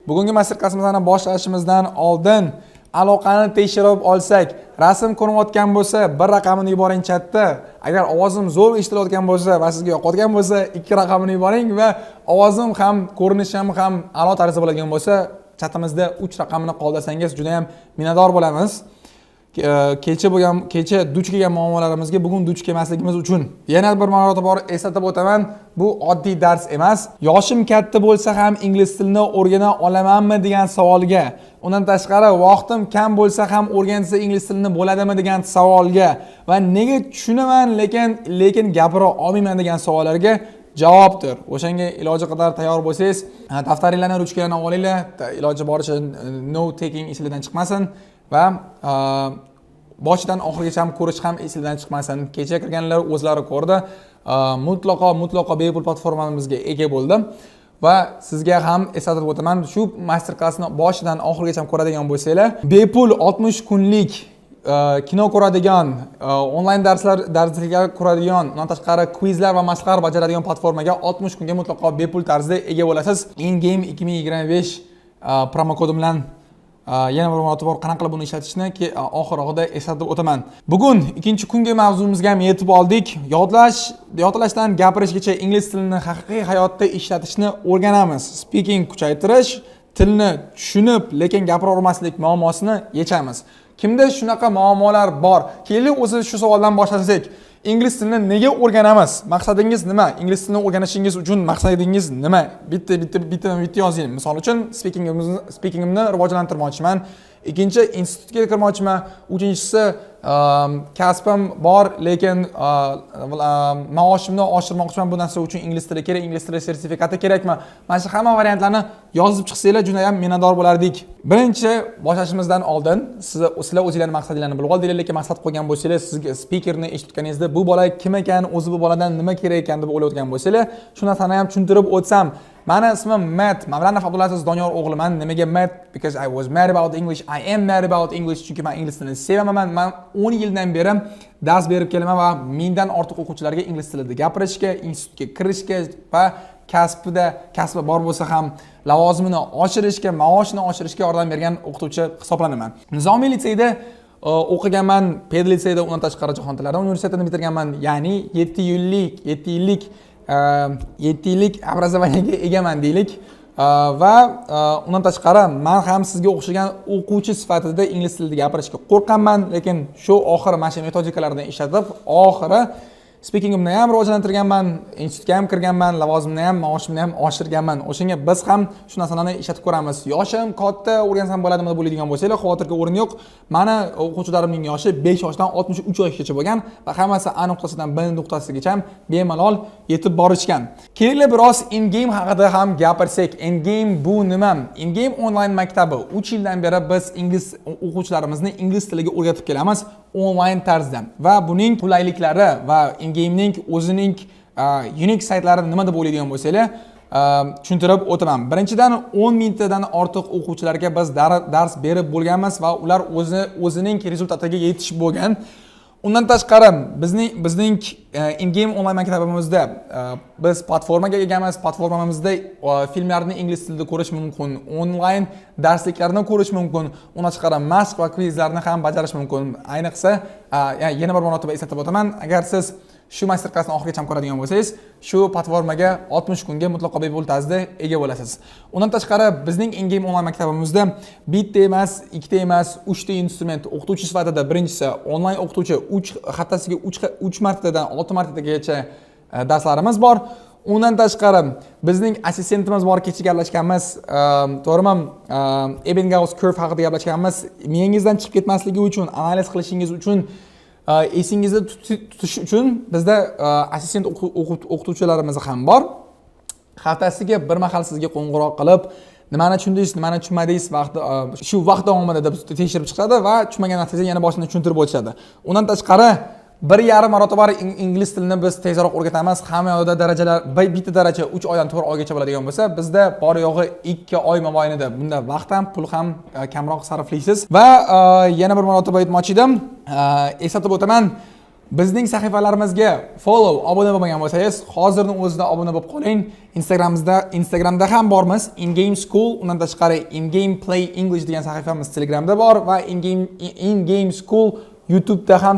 Bugungi master klassimizni boshlashimizdan oldin aloqani tekshirib olsak, rasm ko'rinayotgan bo'lsa, bir raqamini yuboring chatda. Agar ovozim zo'r eshitilayotgan bo'lsa va sizga yoqayotgan bo'lsa, ikki raqamini yuboring va ovozim ham, ko'rinishim ham a'lo tarzda bo'ladigan bo'lsa, chatimizda uch raqamini qoldirsangiz, juda ham minnatdor bo'lamiz. Kecha bo'lgan, kecha duch kelgan muammolarimizga bugun duch kelmasligimiz uchun yana bir marotaba bor eslatib o'taman: bu oddiy dars emas. Yoshim katta bo'lsa ham ingliz tilini o'rgana olamanmi degan savolga, undan tashqari vaqtim kam bo'lsa ham o'rgansa ingliz tilini bo'ladimi degan savolga va nega tushunaman, lekin gapira olmayman degan savollarga javobdir. O'shanga iloji qadar tayyor bo'lsangiz, daftaringlarni, ruchkalarni olinglar, iloji boricha note taking esinglardan chiqmasin va boshidan oxirigacha ham ko'rish ham esinglardan chiqmasin. Kecha kirganlar o'zlari ko'rdi, mutlaqo, mutlaqo bepul platformamizga ega bo'ldi. Va sizga ham eslatib o'taman, shu master klassni boshidan oxirigacha ko'radigan bo'lsanglar, bepul 60 kunlik kino ko'radigan, onlayn darslar, darsliklar ko'radigan, undan tashqari quizlar va mashqlar bajaradigan platformaga 60 kunga mutlaqo bepul tarzda ega bo'lasiz. InGame 2025 promokodi bilan. Yana bir marotaba qanaqa qilib buni ishlatishni oxirida eslatib o'taman. Bugun ikkinchi kungi mavzumizga ham yetib oldik. Yodlashdan gapirishgacha ingliz tilini haqiqiy hayotda ishlatishni o'rganamiz. Speaking kuchaytirish, tilni tushunib, lekin gapira olmaslik muammosini yechamiz. Kimda shunaqa muammolar bor? Keling, o'zi shu savoldan boshlasak. Ingliz tilini nega o'rganamiz? Maqsadingiz nima? Ingliz tilini o'rganishingiz uchun maqsadingiz nima? Bitta bitta bitta bitta yozing. Misol uchun, speakingimni rivojlantirmoqchiman. Ikkinchi, institutga kirmoqchiman. Uchinchisi, kasbim bor, lekin maoshimni oshirmoqchiman. Bu narsa uchun ingliz tili kerak, ingliz tili sertifikati kerakmi? Mana shu hamma variantlarni yozib chiqsanglar, juda ham minnatdor bo'lardik. Birinchi boshlashimizdan oldin sizlar o'zinglarni maqsadinglarni bilib oldinglar, lekin maqsad qo'ygan bo'lsanglar, sizga spikerni eshitganingizda bu bola kim ekan, o'zi bu boladan nima kerak ekan deb o'ylayotgan bo'lsanglar, shu narsani ham tushuntirib o'tsam. Mani ismim Matt, Mavlanov Abdulaziz Doniyor o'g'liman. Nimaga Matt? Because I was mad about English. I am mad about English. Chunki men ingliz tilini sevaman. Man 10 yildan beri dars berib kelaman va mingdan ortiq o'quvchilarga ingliz tilida gapirishga, institutga kirishga va kasbida, kasbi bor bo'lsa ham lavozimini oshirishga, maoshini oshirishga yordam bergan o'qituvchi hisoblanaman. Nizomiy litseyda o'qiganman, ped litseyda, undan tashqari Jahon tillari universitetini bitirganman. Ya'ni 7 yillik, 7 yillik 7 yillik образование ga egaman deylik. Va undan tashqari man ham sizga o'xshagan o'quvchi sifatida ingliz tilida gapirishga qo'rqaman, lekin shu oxiri mana shu metodikalarni ishlatib, oxiri speakingimni ham rivojlantirganman, institutga ham kirganman, lavozimni ham, maoshimni ham oshirganman. O'shanga biz ham shu narsalarni ishlatib ko'ramiz. Yoshim katta, o'rgansam bo'ladimi deb o'ylaydigan bo'lsanglar, xavotirga o'rin yo'q. Mani o'quvchilarimning yoshi 5 yoshdan 63 yoshgacha bo'lgan va hammasi A nuqtasidan B nuqtasigacha bemalol yetib borishgan. Kelinglar, biroz InGame haqida ham gapirsak. InGame bu nima? InGame onlayn maktabi. 3 yildan beri biz ingliz o'quvchilarimizni ingliz tiliga o'rgatib kelamiz onlayn tarzda va buning qulayliklari va InGame'ning o'zining unique saytlari nima deb o'ylaydigan bo'lsanglar, tushuntirib o'taman. Birinchidan, 10 mingtadan ortiq o'quvchilarga biz dars berib bo'lganmiz va ular o'zi o'zining результат iga yetishib bo'lgan. Undan tashqari bizning InGame onlayn maktabimizda biz platformaga egamiz. Platformamizda filmlarni ingliz tilida ko'rish mumkin, onlayn darsliklarni ko'rish mumkin, undan tashqari mashq va kvizlarni ham bajarish mumkin. Ayniqsa, yana bir marotaba eslatib o'taman, agar siz shu master klassni oxirigacha ko'radigan bo'lsangiz, shu platformaga 60 kunga mutlaqo bepul tarzda ega bo'lasiz. Undan tashqari bizning InGame onlayn maktabimizda bitta emas, ikkita emas, uchta instrument o'qituvchi sifatida. Birinchisi, onlayn o'qituvchi, 3 haftasiga 3 martadan 6 martagacha darslarimiz bor. Undan tashqari bizning assistentimiz bor. Kecha gaplashganmiz, to'g'rimi, Ebbinghaus curve haqida gaplashganmiz. Miyangizdan chiqib ketmasligi uchun, analiz qilishingiz uchun, esingizda tutish uchun bizda assistent o'qituvchilarimiz ham bor. Haftasiga bir mahal sizga qo'ng'iroq qilib, nimani tushundingiz, nimani tushunmadingiz, vaqt shu vaqt davomida deb tekshirib chiqadi va tushunmagan narsangizni yana boshdan tushuntirib o'tishadi. Undan tashqari 1,5 marotaba ingliz tilini biz tezroq o'rgatamiz. Hamma yoqda darajalar bitta daraja 3 oydan 4 oygacha bo'ladigan bo'lsa, bizda bor yo'g'i 2 oy mobaynida. Bunda vaqt ham, pul ham kamroq sarflaysiz. Va yana bir marotaba aytmoqchi edim, eslatib o'taman. Bizning sahifalarimizga follow, obuna bo'lmagan bo'lsangiz, hozirni o'zida obuna bo'lib qoling. Instagramda ham bormiz, In Game School. Undan tashqari In Game Play English degan sahifamiz Telegramda bor va In Game School YouTube'da ham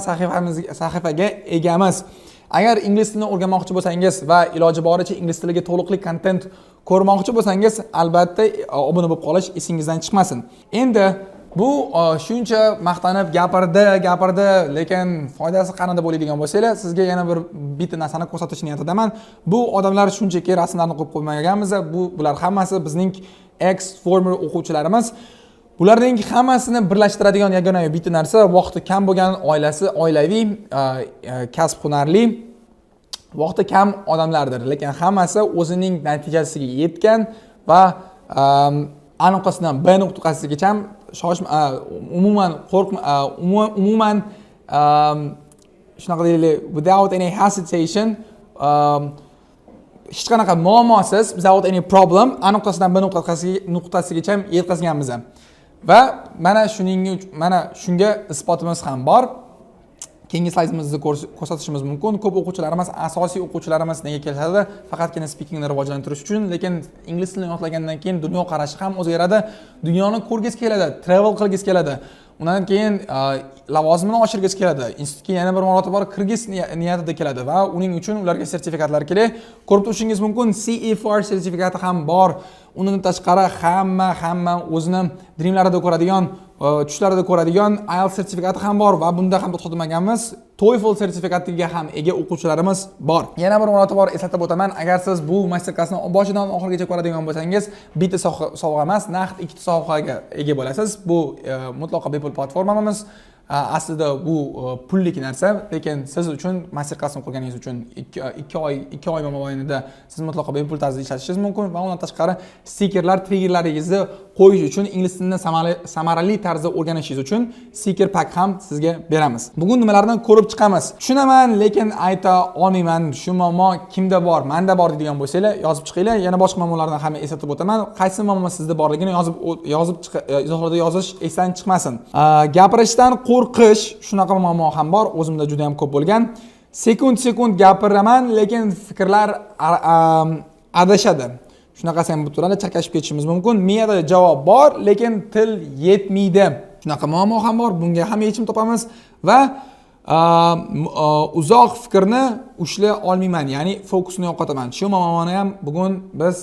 sahifaga egamiz. Agar ingliz tilini o'rganmoqchi bo'lsangiz va iloji boricha ingliz tiliga to'liqli kontent ko'rmoqchi bo'lsangiz, albatta obuna bo'lib qolish esingizdan chiqmasin. Endi bu shuncha maqtanib gapirdi, gapirdi, lekin foydasi qanida bo'ladigan bo'lsanglar, sizga yana bir bitta narsani ko'rsatish niyatidaman. Bu odamlar shunchaki rasmlarni qo'yib qo'ymaganmiz. Bular hammasi bizning ex former o'quvchilarimiz. Bularning hammasini birlashtiradigan yagona bitta narsa: vaqti kam bo'lgan, oilasi, oilaviy, kasb hunarli, vaqti kam odamlardir, lekin hammasi o'zining natijasiga yetgan va A nuqtasidan B nuqtasigacha shoshma, umuman qo'rqma, umuman, shunaqa deylik, without any hesitation, hech qanaqa muammosiz, without any problem A nuqtasidan B nuqtasigacha yetkazganmiz va mana shunga isbotimiz ham bor. Keyingi slaydimizni ko'rsatishimiz mumkin. Ko'p o'quvchilarimiz, asosiy o'quvchilarimiz nega kelishadi? Faqatgina speakingni rivojlantirish uchun, lekin ingliz tilini yodlagandan keyin dunyoqarashi ham o'zgaradi, dunyoni ko'rgisi keladi, travel qilgisi keladi, undan keyin lavozimini oshirgisi keladi, institutga yana bir marotaba borib kirgisi niyatida keladi va uning uchun ularga sertifikatlar kerak. Ko'rib turishingiz mumkin, CEFR sertifikati ham bor. Undan tashqari hamma o'zini dreamlarida ko'radigan, tushlarida ko'radigan IELTS sertifikati ham bor va bunda ham to'xtatmaganmiz, TOEFL sertifikatiga ham ega o'quvchilarimiz bor. Yana bir marotaba bor eslatib o'taman, agar siz bu master klassni boshidan oxirigacha ko'radigan bo'lsangiz, bitta sovg'a emas, naqd ikkita sovg'aga ega bo'lasiz. Bu mutlaqo bepul platformamiz. Aslida bu pullik narsa, lekin siz uchun, master klassni ko'rganingiz uchun 2 oy mobaynida siz mutlaqo bepul tarzda ishlatishingiz mumkin va undan tashqari stikerlar, triggerlaringizni qo'yish uchun, ingliz tilini samarali tarzda o'rganishingiz uchun stiker pack ham sizga beramiz. Bugun nimalarni ko'rib chiqamiz? Tushunaman, lekin ayta olmayman. Shu muammo kimda bor? Manda bor deydigan bo'lsanglar, yozib chiqinglar. Yana boshqa muammolarni ham eslatib o'taman. Qaysi muammo sizda borligini yozib izohlarda yozish esdan chiqmasin. Gapirishdan qo'rqish, shunaqa muammo ham bor, o'zimda juda ham ko'p bo'lgan. Sekund sekund gapiraman, lekin fikrlar adashadi. Shunaqasi ham bo'lib turadi, chalkashib ketishimiz mumkin. Miyada javob bor, lekin til yetmaydi. Shunaqa muammo ham bor, bunga ham yechim topamiz va uzoq fikrni ushlay olmayman, ya'ni fokusni yo'qotaman. Shu muammoni ham bugun biz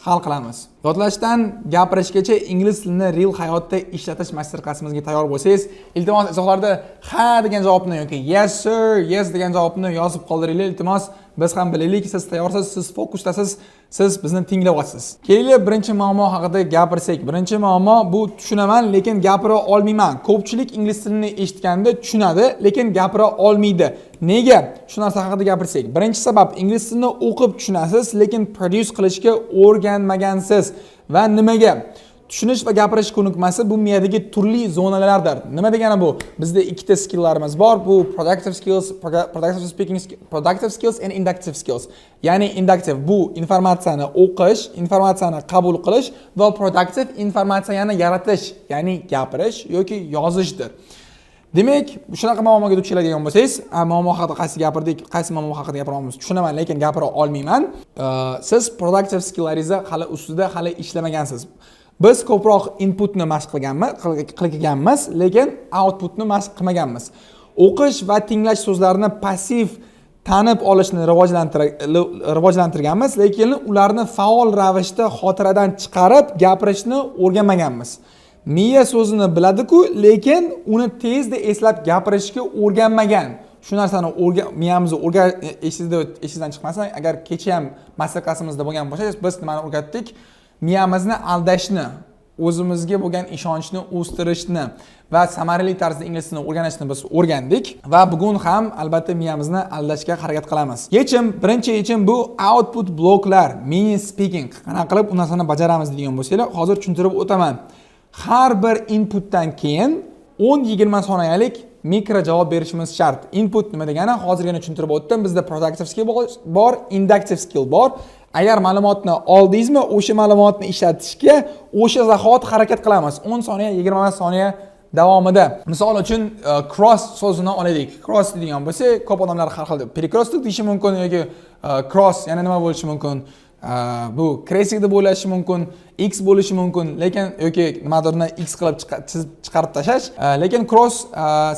hal qilamiz. Yodlashdan gapirishgacha ingliz tilini real hayotda ishlatish master klassimizga tayyor bo'lsangiz, iltimos, izohlarda ha degan javobni yoki yes sir, yes degan javobni yozib qoldiringlar, iltimos. Biz ham bilaylik, siz tayyorsiz, siz fokusdasiz, siz bizni tinglayapsiz. Kelinglar, birinchi muammo haqida gapirsak. Birinchi muammo bu tushunaman, lekin gapira olmayman. Ko'pchilik ingliz tilini eshitganda tushunadi, lekin gapira olmaydi. Nega? Shu narsa haqida gapirsak. Birinchi sabab: ingliz tilini o'qib tushunasiz, lekin produce qilishga o'rganmagansiz. Va nimaga? Tushunish va gapirish ko'nikmasi bu miyadagi turli zonalardir. Nima degani bu? Bizda ikkita skilllarimiz bor. Bu productive skills, productive speaking, productive skills and inductive skills. Ya'ni inductive bu informatsiyani o'qish, informatsiyani qabul qilish va productive informatsiyani yaratish, ya'ni gapirish yoki yozishdir. Demak, shunaqa muammoga duch keladigan bo'lsangiz, muammo haqida qaysi gapirdik, qaysi muammo haqida gapiryapmiz? Tushunaman, lekin gapira olmayman. Siz productive skilllaringizni hali ustida hali ishlamagansiz. Biz ko'proq inputni mashq qilganmiz, lekin outputni mashq qilmaganmiz. O'qish va tinglash so'zlarini passiv tanib olishni rivojlantirganmiz, lekin ularni faol ravishda xotiradan chiqarib gapirishni o'rganmaganmiz. Miya so'zini biladi-ku, lekin uni tezda eslab gapirishga o'rganmagan. Shu narsani miyamizni esingizdan chiqmasin. Agar kecha ham master klassimizda bo'lgan bo'lsangiz, biz nimani o'rgatdik? Miyamizni aldashni, o'zimizga bo'lgan ishonchni o'stirishni va samarali tarzda ingliz tilini o'rganishni biz o'rgandik va bugun ham albatta miyamizni aldashga harakat qilamiz. Yechim, birinchi yechim bu output bloklar, mini speaking. Qanaqa qilib u narsani bajaramiz degan bo'lsanglar, hozir tushuntirib o'taman. Har bir inputdan keyin 10-20 soniyalik mikro javob berishimiz shart. Input nima degani? Hozirgina tushuntirib o'tdim. Bizda productive skill bor, inductive skill bor. Agar ma'lumotni oldingizmi, o'sha ma'lumotni ishlatishga o'sha zahot harakat qilamiz. 10 soniya, 20 soniya davomida. Misol uchun, cross so'zini olaylik. Cross deydigan bo'lsak, ko'p odamlar har xil перекресток deyishi mumkin yoki cross yana nima bo'lishi mumkin? Bu крестик deb o'ylashi mumkin, x bo'lishi mumkin, lekin yoki nimadirni x qilib chizib chiqarib tashlash. Lekin cross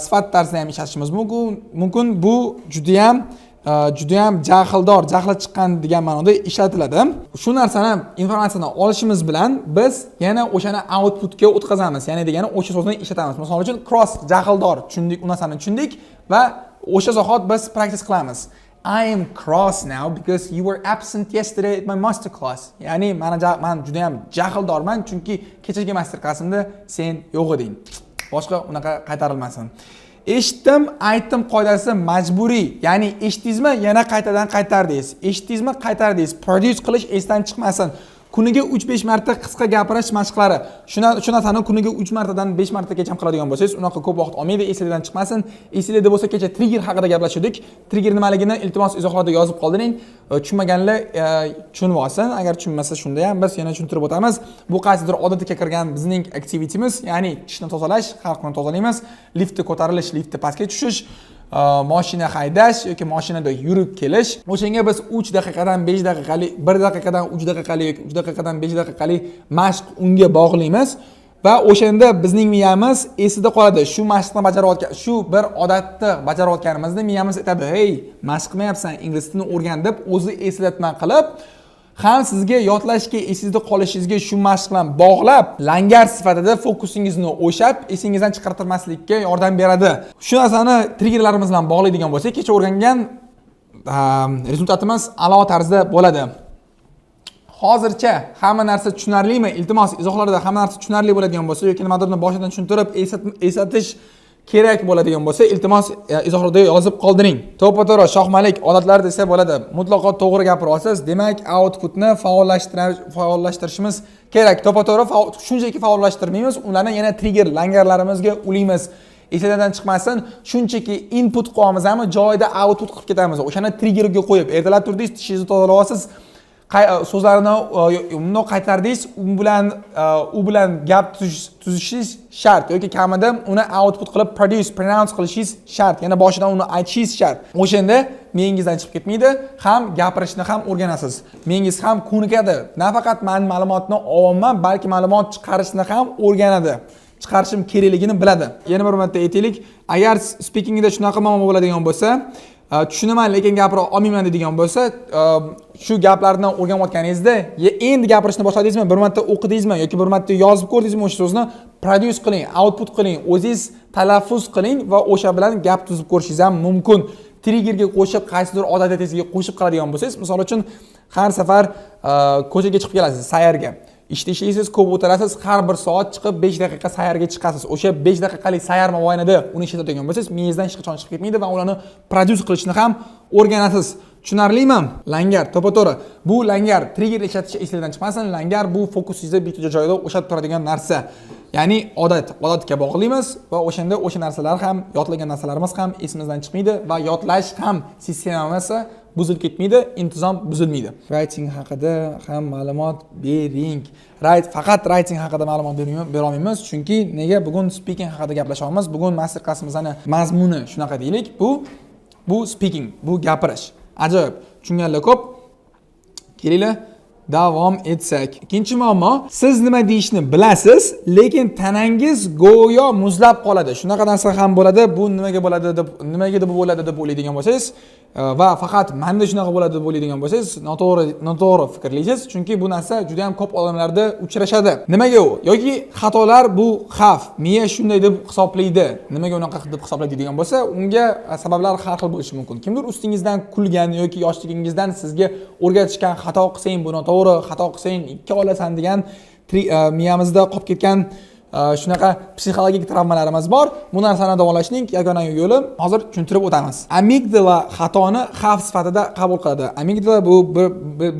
sifat tarzida ham ishlatishimiz mumkin. Bu judayam jahldor, jahli chiqqan degan ma'noda ishlatiladi. Shu narsani, informatsiyani olishimiz bilan biz yana o'shani outputga o'tkazamiz, ya'ni degani o'sha so'zni ishlatamiz. Misol uchun, cross jahldor, tushundik, u narsani tushundik va o'sha zahot biz practice qilamiz. "I am cross now because you were absent yesterday at my master class." Ya'ni man juda ham jahldorman, chunki kechagi master klassimda sen yo'q eding. Boshqa unaqa qaytarilmasin. Eshitdim, aytdim qoidasi majburiy. Ya'ni eshitdingizmi, yana qaytadan qaytardingiz. Eshitdingizmi, qaytardingiz. Produce qilish esdan chiqmasin. Kuniga 3-5 marta qisqa gapirish mashqlari. Shu narsani kuniga 3 martadan 5 martagacha qiladigan bo'lsangiz, unaqa ko'p vaqt olmaydi, esingizdan chiqmasin. Esingizda bo'lsa, kecha trigger haqida gaplashdik. Trigger nimaligini, iltimos, izohlarda yozib qoldiring. Tushunmaganlar tushunib olsin. Agar tushunmasa, shunda ham biz yana tushuntirib o'tamiz. Bu qaysidir odatga kirgan bizning activitymiz, ya'ni tishni tozalash, har kuni tozalaymiz, liftda ko'tarilish, liftda pastga tushish, moshina haydash yoki moshinada yurib kelish. O'shanga biz 3 daqiqadan 5 daqiqalik, 1 daqiqadan 3 daqiqalik yoki 3 daqiqadan 5 daqiqalik mashq unga bog'laymiz va o'shanda bizning miyamiz esida qoladi. Shu mashqni bajarayotgan, shu bir odatni bajarayotganimizda miyamiz aytadi: "Hey, mashq qilmayapsan, ingliz tilini o'rgan", deb o'zi eslatma qilib ham sizga yodlashga, esingizda qolishingizga shu mashq bilan bog'lab, langar sifatida fokusingizni o'shab, esingizdan chiqartirmaslikka yordam beradi. Shu narsani triggerlarimiz bilan bog'laydigan bo'lsak, kecha o'rgangan rezultatimiz a'lo tarzda bo'ladi. Hozircha hamma narsa tushunarlimi? Iltimos, izohlarda hamma narsa tushunarli bo'ladigan bo'lsa yoki nimadirni boshidan tushuntirib eslatish kerak bo'ladigan bo'lsa, iltimos, izohlarda yozib qoldiring. To'ppa to'g'ri, Shohmalik, odatlar desa bo'ladi. Mutlaqo to'g'ri gapiryapsiz. Demak, outputni faollashtirishimiz kerak. To'ppa to'g'ri, shunchaki faollashtirmaymiz, ularni yana trigger langarlarimizga ulaymiz. Esingizdan chiqmasin, shunchaki input qilyapmizmi, joyida output qilib ketamiz. O'shani triggerga qo'yib, ertalab turdingiz, tishingizni tozalayapsiz, so'zlarini bundoq qaytardingiz, u bilan gap tuzishingiz shart yoki kamida uni output qilib, produce, pronounce qilishingiz shart, yana boshidan uni aytishingiz shart. O'shanda miyangizdan chiqib ketmaydi, ham gapirishni ham o'rganasiz, miyangiz ham ko'nikadi. Nafaqat man ma'lumotni olyapman, balki ma'lumot chiqarishni ham o'rganadi, chiqarishim kerakligini biladi. Yana bir marta aytaylik, agar speakingda shunaqa muammo bo'ladigan bo'lsa, tushunaman, lekin gapira olmayman deydigan bo'lsa, shu gaplarni o'rganayotganingizda endi gapirishni boshladingizmi, bir marta o'qidingizmi yoki bir marta yozib ko'rdingizmi, o'sha so'zni produce qiling, output qiling, o'zingiz talaffuz qiling va o'sha bilan gap tuzib ko'rishingiz ham mumkin. Triggerga qo'shib, qaysidir odatingizga qo'shib qiladigan bo'lsangiz, misol uchun, har safar ko'chaga chiqib kelasiz sayrga, ishda ishlaysiz, ko'p o'tirasiz, har bir soat chiqib 5 daqiqa sayrga chiqasiz. O'sha 5 daqiqalik sayr mobaynida uni ishlatadigan bo'lsangiz, miyangizdan hech qachon chiqib ketmaydi va ularni produce qilishni ham o'rganasiz. Tushunarlimi? Langar, to'ppa to'g'ri. Bu langar, trigger ishlatish esingizdan chiqmasin. Langar bu fokusingizni bitta joyda ushlab turadigan narsa, ya'ni odat, odatga bog'laymiz va o'shanda o'sha narsalar ham, yodlagan narsalarimiz ham esimizdan chiqmaydi va yodlash ham sistemasi buzilib ketmaydi, intizom buzilmaydi. Writing haqida ham ma'lumot bering. Right, faqat writing haqida ma'lumot berolmaymiz, chunki nega? Bugun speaking haqida gaplashyapmiz. Bugun master klassimizni mazmuni shunaqa deylik. Bu speaking, bu gapirish. Ajoyib, tushunganlar ko'p. Kelinglar, davom etsak. Ikkinchi muammo: siz nima deyishni bilasiz, lekin tanangiz go'yo muzlab qoladi. Shunaqa narsa ham bo'ladi. Bu nimaga bo'ladi deb, nimaga deb bo'ladi deb o'ylaydigan bo'lsangiz va faqat manda shunaqa bo'ladi deb o'ylaydigan bo'lsangiz, noto'g'ri fikrlaysiz, chunki bu narsa juda ham ko'p odamlarda uchrashadi. Nimaga u yoki xatolar bu xavf, miya shunday deb hisoblaydi. Nimaga unaqa deb hisoblaydi degan bo'lsa, unga sabablar har xil bo'lishi mumkin. Kimdir ustingizdan kulgan yoki yoshligingizdan sizga o'rgatishgan, xato qilsang bu noto'g'ri, xato qilsang ikki olasan degan miyamizda qolib ketgan shunaqa psixologik travmalarimiz bor. Bu narsani davolashning yagona yo'li hozir tushuntirib o'tamiz. Amigdala xatoni xavf sifatida qabul qiladi. Amigdala bu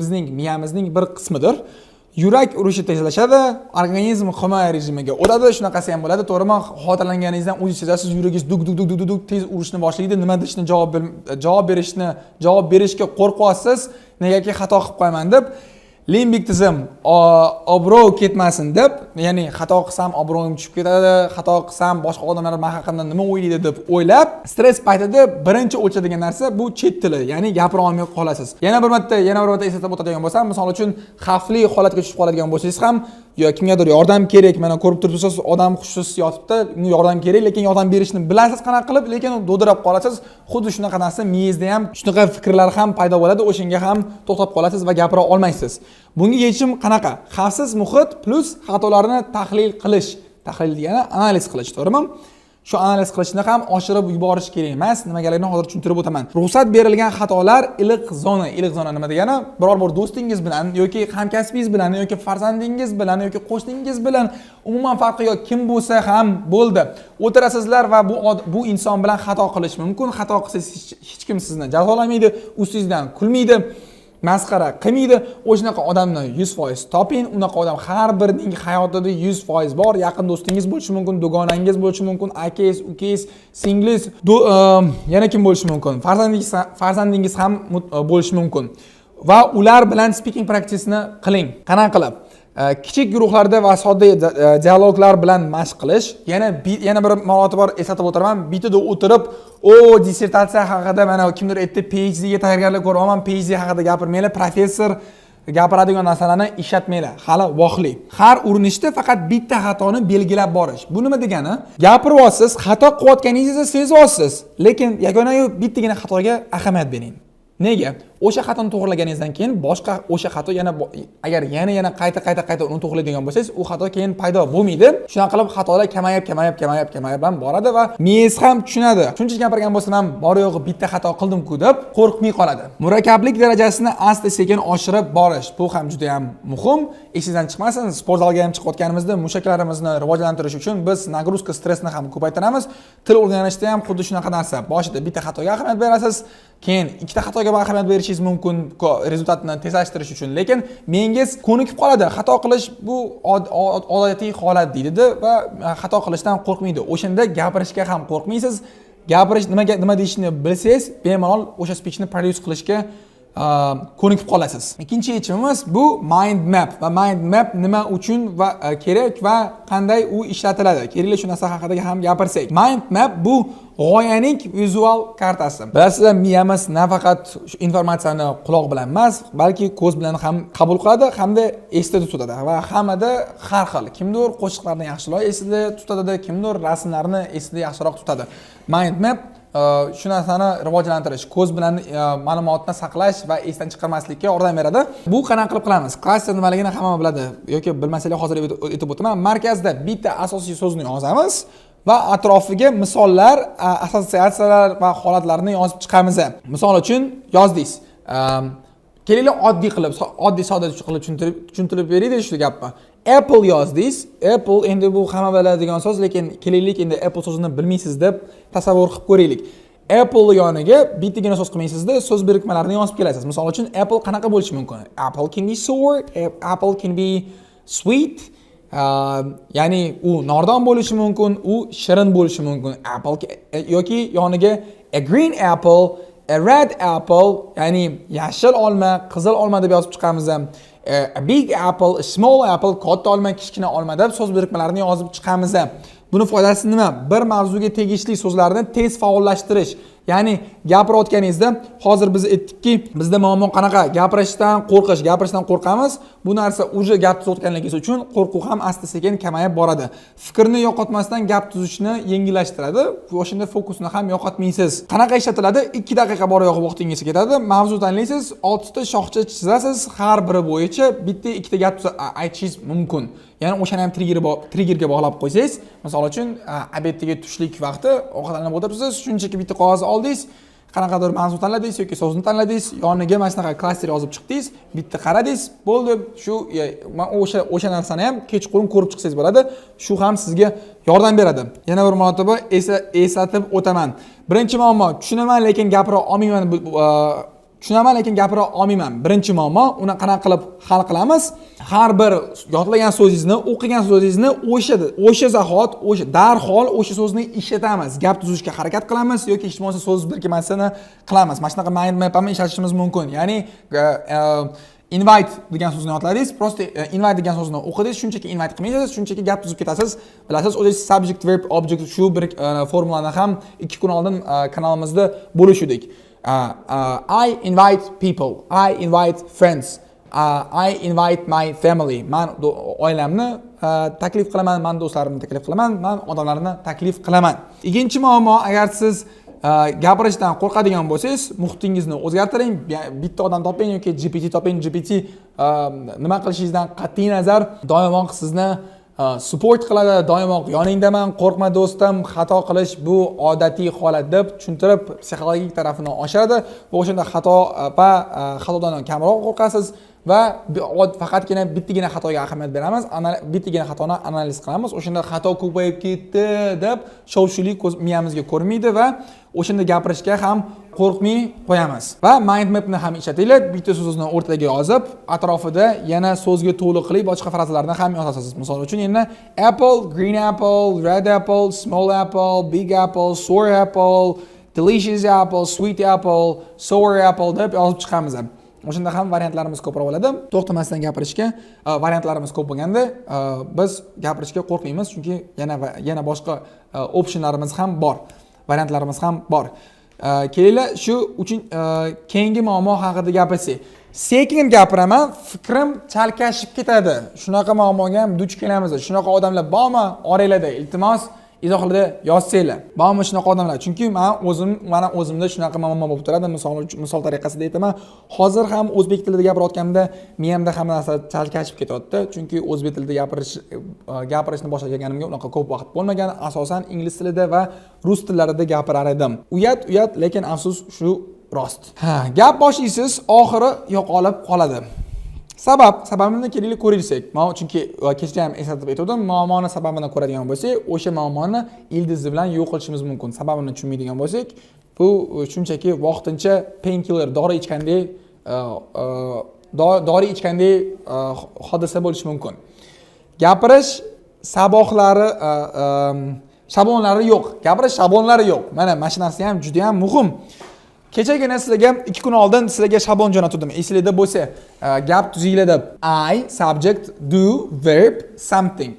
bizning miyamizning bir qismidir. Yurak urishi tezlashadi, organizm himoya rejimiga o'tadi. Shunaqasi ham bo'ladi, to'g'rimi? Xavotirlanganingizdan o'zingiz sezasiz, yuragingiz duk duk duk duk duk tez urishni boshlaydi. Nima deyishni, javob berishni, javob berishga qo'rqyapsiz, negaki xato qilib qo'yaman deb. Limbik tizim obro' ketmasin deb, ya'ni xato qilsam, obro'yim tushib ketadi, xato qilsam, boshqa odamlar man haqimda nima o'ylaydi deb o'ylab, stress paytida birinchi o'chadigan narsa bu chet tili, ya'ni gapira olmay qolasiz. Yana bir marta eslatib o'tadigan bo'lsam, misol uchun, xavfli holatga tushib qoladigan bo'lsangiz ham yo kimgadir yordam kerak, mana ko'rib turibsiz, odam hushsiz yotibdi, unga yordam kerak, lekin yordam berishni bilasiz qanaqa qilib, lekin dovdirab qolasiz. Xuddi shunaqa narsa miyangizda ham shunaqa fikrlar ham paydo bo'ladi, o'shanga ham to'xtab qolasiz va gapira olmaysiz. Bunga yechim qanaqa? Xavfsiz muhit plyus xatolarni tahlil qilish. Tahlil degani analiz qilish, to'g'rimi? Shu analiz qilishni ham oshirib yuborish kerak emas. Nimagaligini hozir tushuntirib o'taman. Ruxsat berilgan xatolar, iliq zona. Iliq zona nima degani? Biror bir do'stingiz bilan yoki hamkasbingiz bilan yoki farzandingiz bilan yoki qo'shningiz bilan, umuman farqi yo'q, kim bo'lsa ham bo'ldi, o'tirasizlar va bu inson bilan xato qilish mumkin. Xato qilsangiz, hech kim sizni jazolamaydi, ustingizdan kulmaydi, masxara qilmaydi. O'shanaqa odamni 100% toping. Unaqa odam har birining hayotida 100% bor. Yaqin do'stingiz bo'lishi mumkin, dugonangiz bo'lishi mumkin, akangiz, ukangiz, singlingiz, yana kim bo'lishi mumkin, farzandingiz ham bo'lishi mumkin. Va ular bilan speaking practice ni qiling. Qanaqa qilib? Kichik guruhlarda va sodda dialoglar bilan mashq qilish. Yana bir marotaba eslatib o'tiraman: bittada o'tirib, o dissertatsiya haqida, mana kimdir aytdi, PhDga tayyorgarlik ko'ryapman, PhD haqida gapirmanglar, professor gapiradigan narsalarni ishlatmanglar, hali vaqtli. Har urinishda faqat bitta xatoni belgilab borish. Bu nima degani? Gapiryapsiz, xato qilayotganingizni sezyapsiz, lekin yagonayu bittagina xatoga ahamiyat bering. Nega? O'sha xatoni to'g'irlaganingizdan keyin boshqa o'sha xato yana agar yana yana qayta qayta qayta uni to'g'irlaydigan bo'lsangiz, u xato keyin paydo bo'lmaydi. Shunaqa qilib xatolar kamayib, kamayib, kamayib, kamayib ham boradi va miyangiz ham tushunadi, shuncha gapirgan bo'lsam ham bor yo'g'i bitta xato qildim-ku deb qo'rqmay qoladi. Murakkablik darajasini asta sekin oshirib borish, bu ham juda ham muhim, esingizdan chiqmasin. Sport zalga ham chiqayotganimizda mushaklarimizni rivojlantirish uchun biz нагрузка, stressni ham ko'paytiramiz. Til o'rganishda ham xuddi shunaqa narsa: boshida bitta xatoga ahamiyat berasiz, keyin ikkita xatoga ahamiyat berishingiz mumkin результат ni tezlashtirish uchun, lekin miyangiz ko'nikib qoladi. Xato qilish bu odatiy holat deydida va xato qilishdan qo'rqmaydi. O'shanda gapirishga ham qo'rqmaysiz. Gapirish, nimaga nima deyishni bilsangiz, bemalol o'sha speechni produce qilishga ko'nikib qolasiz. Ikkinchi yechimimiz bu mind map. Va mind map nima uchun va kerak va qanday u ishlatiladi, kerakli shu narsa haqida ham gapirsak. Mind map bu g'oyaning vizual kartasi. Bilasizlar, miyamiz nafaqat shu informatsiyani quloq bilan emas, balki ko'z bilan ham qabul qiladi hamda esda tutadi. Va hammada har xil: kimdir qo'shiqlarni yaxshiroq esida tutadi, kimdir rasmlarni esida yaxshiroq tutadi. Mind map shu narsani rivojlantirish, ko'z bilan ma'lumotni saqlash va esdan chiqarmaslikka yordam beradi. Bu qanaqa qilib qilamiz? Klaster nimaligini hamma biladi yoki bilmasanglar, hozir aytib o'taman. Markazda bitta asosiy so'zni yozamiz va atrofiga misollar, assotsiatsiyalar va holatlarni yozib chiqamiz. Misol uchun, yozdingiz. Kelinglar, oddiy qilib, oddiy, sodda qilib tushuntirib beraylik shu gapni. Apple yozdingiz. Apple endi bu hamma biladigan so'z, lekin kelaylik, endi Apple so'zini bilmaysiz deb tasavvur qilib ko'raylik. Apple yoniga bittagina so'z qilmaysizda, so'z birikmalarini yozib kelasiz. Misol uchun, apple qanaqa bo'lishi mumkin? Apple can be sour, apple can be sweet. Ya'ni u nordon bo'lishi mumkin, u shirin bo'lishi mumkin. Apple yoki yoniga a green apple, a red apple, ya'ni yashil olma, qizil olma deb yozib chiqamiz. A big apple, a small apple, katta olma, kichkina olma deb so'z birikmalarini yozib chiqamiz. Buni foydasi nima? Bir mavzuga tegishli so'zlarni tez faollashtirish. Ya'ni gapirayotganingizda, hozir biz aytdikki, bizda muammo qanaqa? Gapirishdan qo'rqish, gapirishdan qo'rqamiz. Bu narsa уже gap tuzayotganligingiz uchun qo'rquv ham asta sekin kamayib boradi. Fikrni yo'qotmasdan gap tuzishni yengillashtiradi. O'shanda fokusni ham yo'qotmaysiz. Qanaqa ishlatiladi? 2 daqiqa bor yo'g'i vaqtingiz ketadi. Mavzu tanlaysiz, 6 ta shoxcha chizasiz, har biri bo'yicha bitta ikkita gap aytishingiz mumkin. Ya'ni o'shani ham triggerga bog'lab qo'ysangiz, misol uchun, обед dagi tushlik vaqti ovqatlanib o'tiribsiz, shunchaki bitta qog'oz oldingiz, qanaqadir mavzu tanladingiz yoki so'zni tanladingiz, yoniga mana shunaqa klaster yozib chiqdingiz, bitta qaradingiz, bo'ldi. Shu o'sha narsani ham kechqurun ko'rib chiqsangiz bo'ladi. Shu ham sizga yordam beradi. Yana bir marotaba eslatib o'taman. Birinchi muammo: tushunaman, lekin gapira olmayman. Tushunaman, lekin gapira olmayman. Birinchi muammo. Uni qanaqa qilib hal qilamiz? Har bir yodlagan so'zingizni, o'qigan so'zingizni o'sha zahot, o'sha darhol o'sha so'zni ishlatamiz. Gap tuzishga harakat qilamiz yoki hech bo'lmasa so'z birikmasini qilamiz. Mana shunaqa mind map ham ishlatishimiz mumkin. Ya'ni Invite degan so'zni yodladingiz, просто invite degan so'zni o'qidingiz, shunchaki invite qilmaysiz, shunchaki gap tuzib ketasiz. Bilasiz, o'zingiz subject, verb, object, shu bir formulani ham 2 kun oldin kanalimizda bo'lishuvdik. I invite people, I invite friends, I invite my family. Man oilamni taklif qilaman, man do'stlarimni taklif qilaman, man odamlarni taklif qilaman. Ikkinchi muammo: agar siz gapirishdan qo'rqadigan bo'lsangiz, muhitingizni o'zgartiring, bitta odam toping yoki GPT toping. GPT nima qilishingizdan qat'iy nazar doimo sizni support qiladi, doimo yoningdaman, qo'rqma do'stim, xato qilish bu odatiy holat deb tushuntirib, psixologik tarafini oshiradi va o'shanda xato va xatodan kamroq qo'rqasiz. Va faqatgina bittagina xatoga ahamiyat beramiz, bittagina xatoni analiz qilamiz. O'shanda xato ko'payib ketdi deb shov shuvli ko'z miyamizga ko'rinmaydi va o'shanda gapirishga ham qo'rqmay qo'yamiz. Va mind mapni ham ishlatinglar: bitta so'zni o'rtaga yozib, atrofida yana so'zga to'liq qilib boshqa frazalarni ham yozasiz. Misol uchun, yana apple, green apple, red apple, small apple, big apple, sour apple, delicious apple, sweet apple, sour apple deb yozib chiqamiz. O'shanda ham variantlarimiz ko'proq bo'ladi. To'xtamasdan gapirishga variantlarimiz ko'p bo'lganda, biz gapirishga qo'rqmaymiz, chunki yana va yana boshqa optionlarimiz ham bor, variantlarimiz ham bor. Kelinglar, shu uchun keyingi muammo haqida gapirsak. Sekin gapiraman, fikrim chalkashib ketadi. Shunaqa muammoga ham duch kelamiz. Shunaqa odamlar bormi oranglarda? Iltimos, izohlarda yozsanglar, bormi shunaqa odamlar? Chunki man o'zim, mana o'zimda shunaqa muammo bo'lib turadi. Misol uchun, misol tariqasida aytaman, hozir ham o'zbek tilida gapirayotganimda miyamda hamma narsa chalkashib ketyapti, chunki o'zbek tilida gapirishni boshlaganimga unaqa ko'p vaqt bo'lmagan. Asosan ingliz tilida va rus tillarida gapirar edim. Uyat, uyat, lekin afsus, shu rost. Ha, gap boshlaysiz, oxiri yo'qolib qoladi. Sababini kelinglar ko'rsak. Man chunki kecha ham eslatib aytgandim, muammoni sababini ko'radigan bo'lsak, o'sha muammoni ildizi bilan yo'q qilishimiz mumkin. Sababini tushunmaydigan bo'lsak, bu shunchaki vaqtincha painkiller, dori ichgandek dori ichgandek hodisa bo'lishi mumkin. Gapirish saboqlari, shablonlari yo'q. Gapirish shablonlari yo'q. Mana shu narsa ham juda ham muhim. Kechagina sizlarga, 2 kun oldin sizlarga shablon jo'natgandim, esinglarda bo'lsa, gap tuzinglar deb. I, subject, do, verb, something.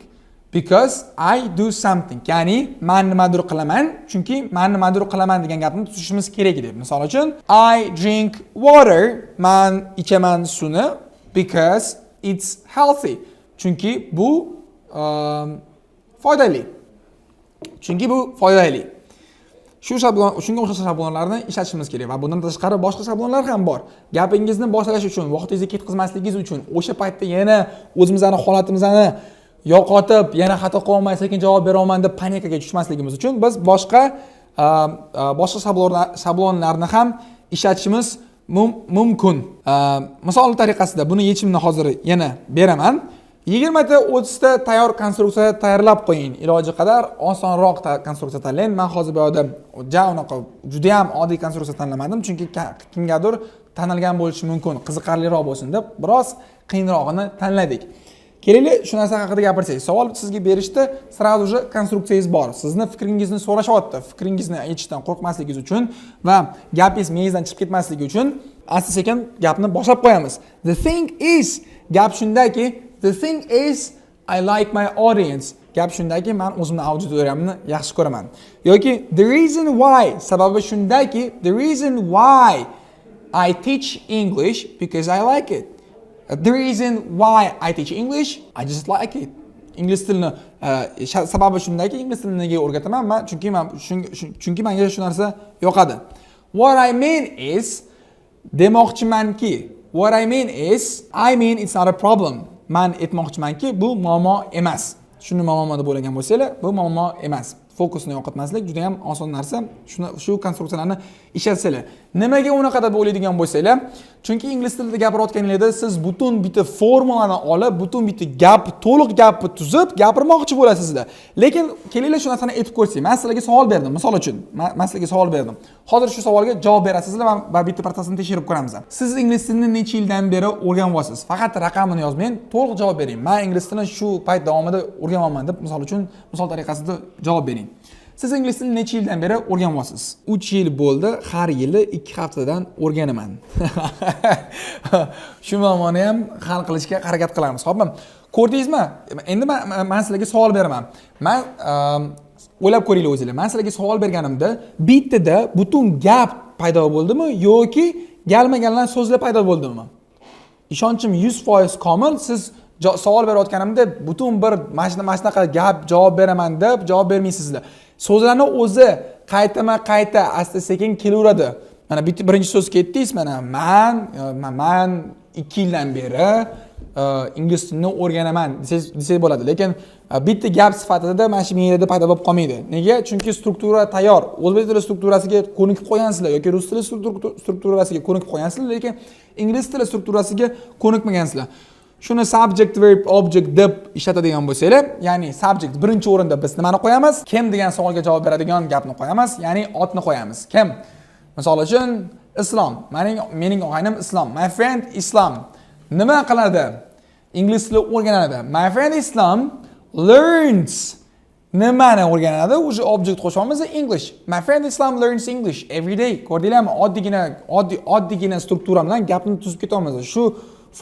Because I do something. Ya'ni man nimadir qilaman, chunki man nimadir qilaman degan gapni tuzishimiz kerak edi. Misol uchun, I drink water, man ichaman suvni, because it's healthy. Chunki bu foydali. Chunki bu foydali. Shu shablon, shunga o'xshash shablonlarni ishlatishimiz kerak va bundan tashqari boshqa shablonlar ham bor. Gapingizni boshlash uchun, vaqtingizni ketkazmasligingiz uchun, o'sha paytda yana o'zimizni holatimizni yo'qotib, yana xato qilyapman, sekin javob beryapman deb panikaga tushmasligimiz uchun biz boshqa shablonlarni ham ishlatishimiz mumkin. Misol tariqasida buni yechimini hozir yana beraman. 20 ta, 30 ta tayyor konstruksiya tayyorlab qo'ying. Iloji qadar osonroq konstruksiya tanlang. Man hozir bu yerda ja unaqa judayam oddiy konstruksiya tanlamadim, chunki kimgadir tanilgan bo'lishi mumkin, qiziqarliroq bo'lsin deb biroz qiyinrog'ini tanladik. Kelinglar, shu narsa haqida gapirsak. Savol sizga berishdi, сразу же konstruksiyangiz bor. Sizni fikringizni so'rashyapti. Fikringizni aytishdan qo'rqmasligingiz uchun va gapingiz miyangizdan chiqib ketmasligi uchun asta sekin gapni boshlab qo'yamiz. The thing is, gap shundaki, the thing is, I like my audience. Gap shundaki, man o'zimni auditoriyamni yaxshi ko'raman. Yoki the reason why, sababi shundaki, the reason why I teach English, because I like it. The reason why I teach English, I just like it. Ingliz tilini sababi shundaki, ingliz tilini nega o'rgataman man? Chunki man chunki menga shu narsa yoqadi. What I mean is, demoqchimanki, what I mean is, I mean, it's not a problem. Man aytmoqchimanki, bu muammo emas. Shuni muammo deb o'ylagan bo'lsanglar, bu muammo emas. Fokusni yo'qotmaslik juda ham oson narsa. Shuni, shu konstruksiyalarni ishlatsanglar. Nimaga unaqa deb o'ylaydigan bo'lsanglar, chunki ingliz tilida gapirayotganinglarda siz butun bitta formulani olib, butun bitta gap, to'liq gapni tuzib gapirmoqchi bo'lasizlar. Lekin kelinglar, shu narsani aytib ko'rsak. Man sizlarga savol berdim, misol uchun. Man sizlarga savol berdim. Hozir shu savolga javob berasizlar va bitta protsessini tekshirib ko'ramiz. Siz ingliz tilini necha yildan beri o'rganyapsiz? Faqat raqamini yozmang, to'liq javob bering. Man ingliz tilini shu payt davomida o'rganyapman deb, misol uchun, misol tariqasida javob bering. Siz ingliz tilini necha yildan beri o'rganyapsiz? 3 yil bo'ldi, har yili 2 haftadan o'rganaman. Shu muammoni ham hal qilishga harakat qilamiz, xo'pmi? Ko'rdingizmi? Endi man sizlarga savol beraman. Man o'ylab ko'ringlar o'zinglar. Man sizlarga savol berganimda bittada butun gap paydo bo'ldimi yoki galma-galdan so'zlar paydo bo'ldimi? Ishonchim 100% komil, siz savol berayotganimda butun bir mana shunaqa gap javob beraman deb javob bermaysizlar. So'zlarni o'zi qaytama qayta asta sekin kelaveradi. Mana bitta birinchi so'z ketdingiz, mana man 2 yildan beri ingliz tilini o'rganaman desangiz bo'ladi, lekin bitta gap sifatida mana shu miyanglarda paydo bo'lib qolmaydi. Nega? Chunki struktura tayyor. O'zbek tili strukturasiga ko'nikib qolgansizlar yoki rus tili strukturasiga ko'nikib qolgansizlar, lekin ingliz tili strukturasiga ko'nikmagansizlar. Shuni subject, verb, object deb ishlatadigan bo'lsanglar, ya'ni subject birinchi o'rinda biz nimani qo'yamiz? Kim degan savolga javob beradigan gapni qo'yamiz, ya'ni otni qo'yamiz. Kim? Misol uchun, Islom. Mening og'aynim Islom. My friend Islom. Nima qiladi? Ingliz tili o'rganadi. My friend Islom learns. Nimani o'rganadi? Уже object qo'shamiz, English. My friend Islam learns English every day. Ko'rdinglarmi? Oddiygina, oddiy oddiygina struktura bilan gapni tuzib ketamiz. Shu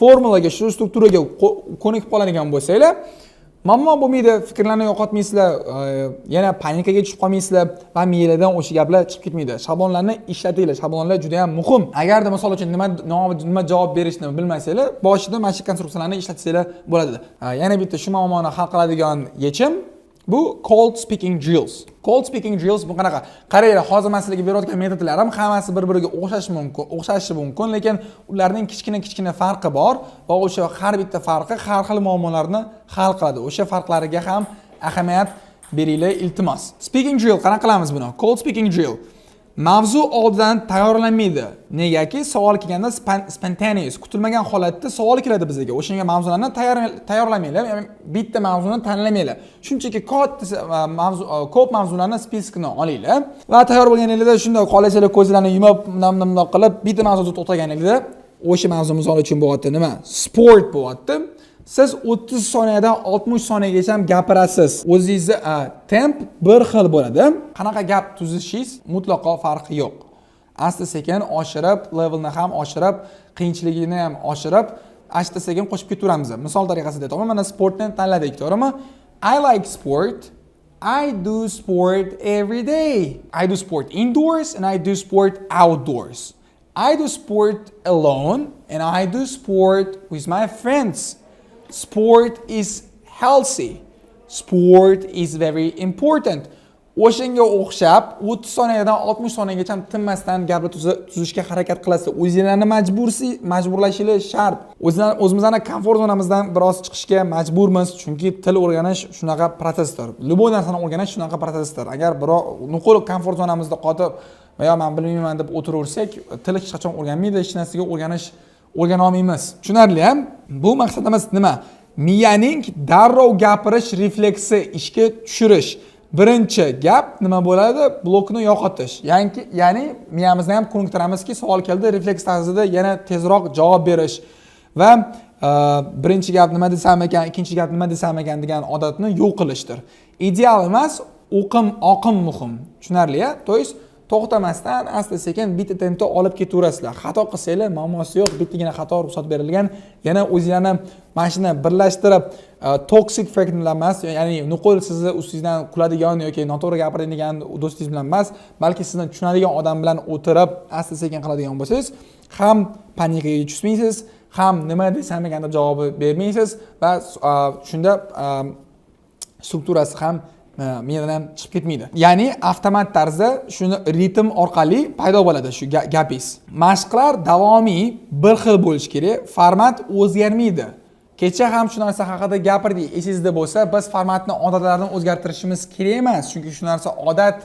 formulaga, shu strukturaga ko'nikib qoladigan bo'lsanglar, muammo bo'lmaydi, fikrlarni yo'qotmaysizlar, yana panikaga tushib qolmaysizlar va miyalardan o'sha gaplar chiqib ketmaydi. Shablonlarni ishlatinglar, shablonlar juda ham muhim. Agarda, misol uchun, nima javob berishni bilmasanglar, boshida mana shu konstruksiyalarni ishlatsanglar bo'ladi. Yana bitta shu muammoni hal qiladigan yechim bu cold speaking drills. Cold speaking drills bu qanaqa? Qaranglar, hozir man sizlarga berayotgan metodlarim hammasi bir biriga o'xshashi mumkin, lekin ularning kichkina kichkina farqi bor va o'sha har bitta farqi har xil muammolarni hal qiladi. O'sha farqlariga ham ahamiyat beringlar, iltimos. Speaking drill qanaqa qilamiz buni? Cold speaking drill. Mavzu oldidan tayyorlanmaydi. Negaki savol kelganda spontaneous, kutilmagan holatda savol keladi bizga. O'shanga mavzularni tayyorlamanglar, ya'ni bitta mavzuni tanlamanglar. Shunchaki katta mavzu, ko'p mavzularni список ini olinglar va tayyor bo'lganingizda shunday xohlasanglar ko'zlarini yumib, bundoq bundoq qilib bitta mavzuda to'xtaganingizda, o'sha mavzu misol uchun bo'lyapti nima? Sport bo'lyapti. Siz 30 soniyadan 60 soniyagacha gapirasiz. O'zingizni temp bir xil bo'ladi. Qanaqa gap tuzishingiz mutlaqo farqi yo'q. Asta sekin oshirib, levelni ham oshirib, qiyinchiligini ham oshirib, asta sekin qo'shib ketaveramiz. Misol tariqasida aytaman, mana sportni tanladik, to'g'rimi? I like sport. I do sport every day. I do sport indoors and I do sport outdoors. I do sport alone and I do sport with my friends. Sport is healthy. Sport is very important. O'shanga o'xshab 30 soniyadan 60 soniyagacha tinmasdan gapni tuzishga harakat qilasiz. O'zinglarni majburlashingiz shart. O'zimizni komfort zonamizdan biroz chiqishga majburmiz, chunki til o'rganish shunaqa protsessdir. Любой narsani o'rganish shunaqa protsessdir. Agar birov nuqul komfort zonamizda qotib va yo man bilmayman deb o'tiraversak, til hech qachon o'rganmaydi, hech narsaga o'rgana olmaymiz. Tushunarli, a? Bu maqsadimiz nima? Miyaning darrov gapirish refleksi ishga tushirish. Birinchi gap nima bo'ladi? Blokni yo'qotish. Ya'ni miyamizni ham ko'niktiramizki, savol keldi, refleks tarzida yana tezroq javob berish va birinchi gap nima desam ekan, ikkinchi gap nima desam ekan degan odatni yo'q qilishdir. Ideal emas, oqim muhim. Tushunarli, a? То есть to'xtamasdan asta sekin bitta tempda olib ketaverasizlar. Xato qilsanglar muammosi yo'q, bittagina xato ruxsat berilgan. Yana o'zinglarni mana shuni birlashtirib, toxic friend bilan emas, ya'ni nuqul sizni ustingizdan kuladigan yoki noto'g'ri gapiradigan do'stingiz bilan emas, balki sizni tushunadigan odam bilan o'tirib asta sekin qiladigan bo'lsangiz, ham panikaga tushmaysiz, ham nima desam ekan deb javob bermaysiz va shunda strukturasi ham miyadan ham chiqib ketmaydi. Ya'ni avtomat tarzda shuni ritm orqali paydo bo'ladi shu gapingiz. Mashqlar davomiy bir xil bo'lishi kerak, format o'zgarmaydi. Kecha ham shu narsa haqida gapirdik. Esingizda bo'lsa, biz formatni, odatlarni o'zgartirishimiz kerak emas, chunki shu narsa odat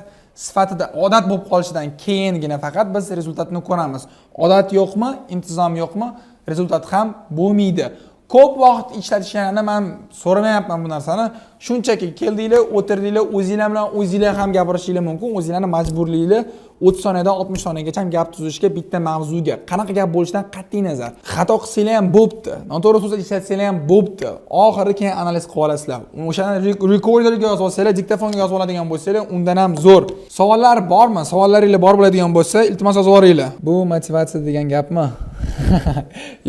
sifatida odat bo'lib qolishidan keyingina faqat biz результат ni ko'ramiz. Odat yo'qmi, intizom yo'qmi, результат ham bo'lmaydi. Ko'p vaqt ishlatishlarni man so'ramayapman bu narsani. Shunchaki keldinglar, o'tirdinglar, o'zinglar bilan o'zinglar ham gapirishinglar mumkin. O'zinglarni majburlanglar 30 soniyadan 60 soniyagacha gap tuzishga bitta mavzuga. Qanaqa gap bo'lishidan qat'iy nazar. Xato qilsanglar ham bo'pti, noto'g'ri so'z ishlatsanglar ham bo'pti. Oxiri keyin analiz qilib olasizlar. O'shani rekorderga yozib olsanglar, diktofonga yozib oladigan bo'lsanglar, undan ham zo'r. Savollar bormi? Savollaringlar bor bo'ladigan bo'lsa, iltimos, yozib yuboringlar. Bu motivatsiya degan gapmi?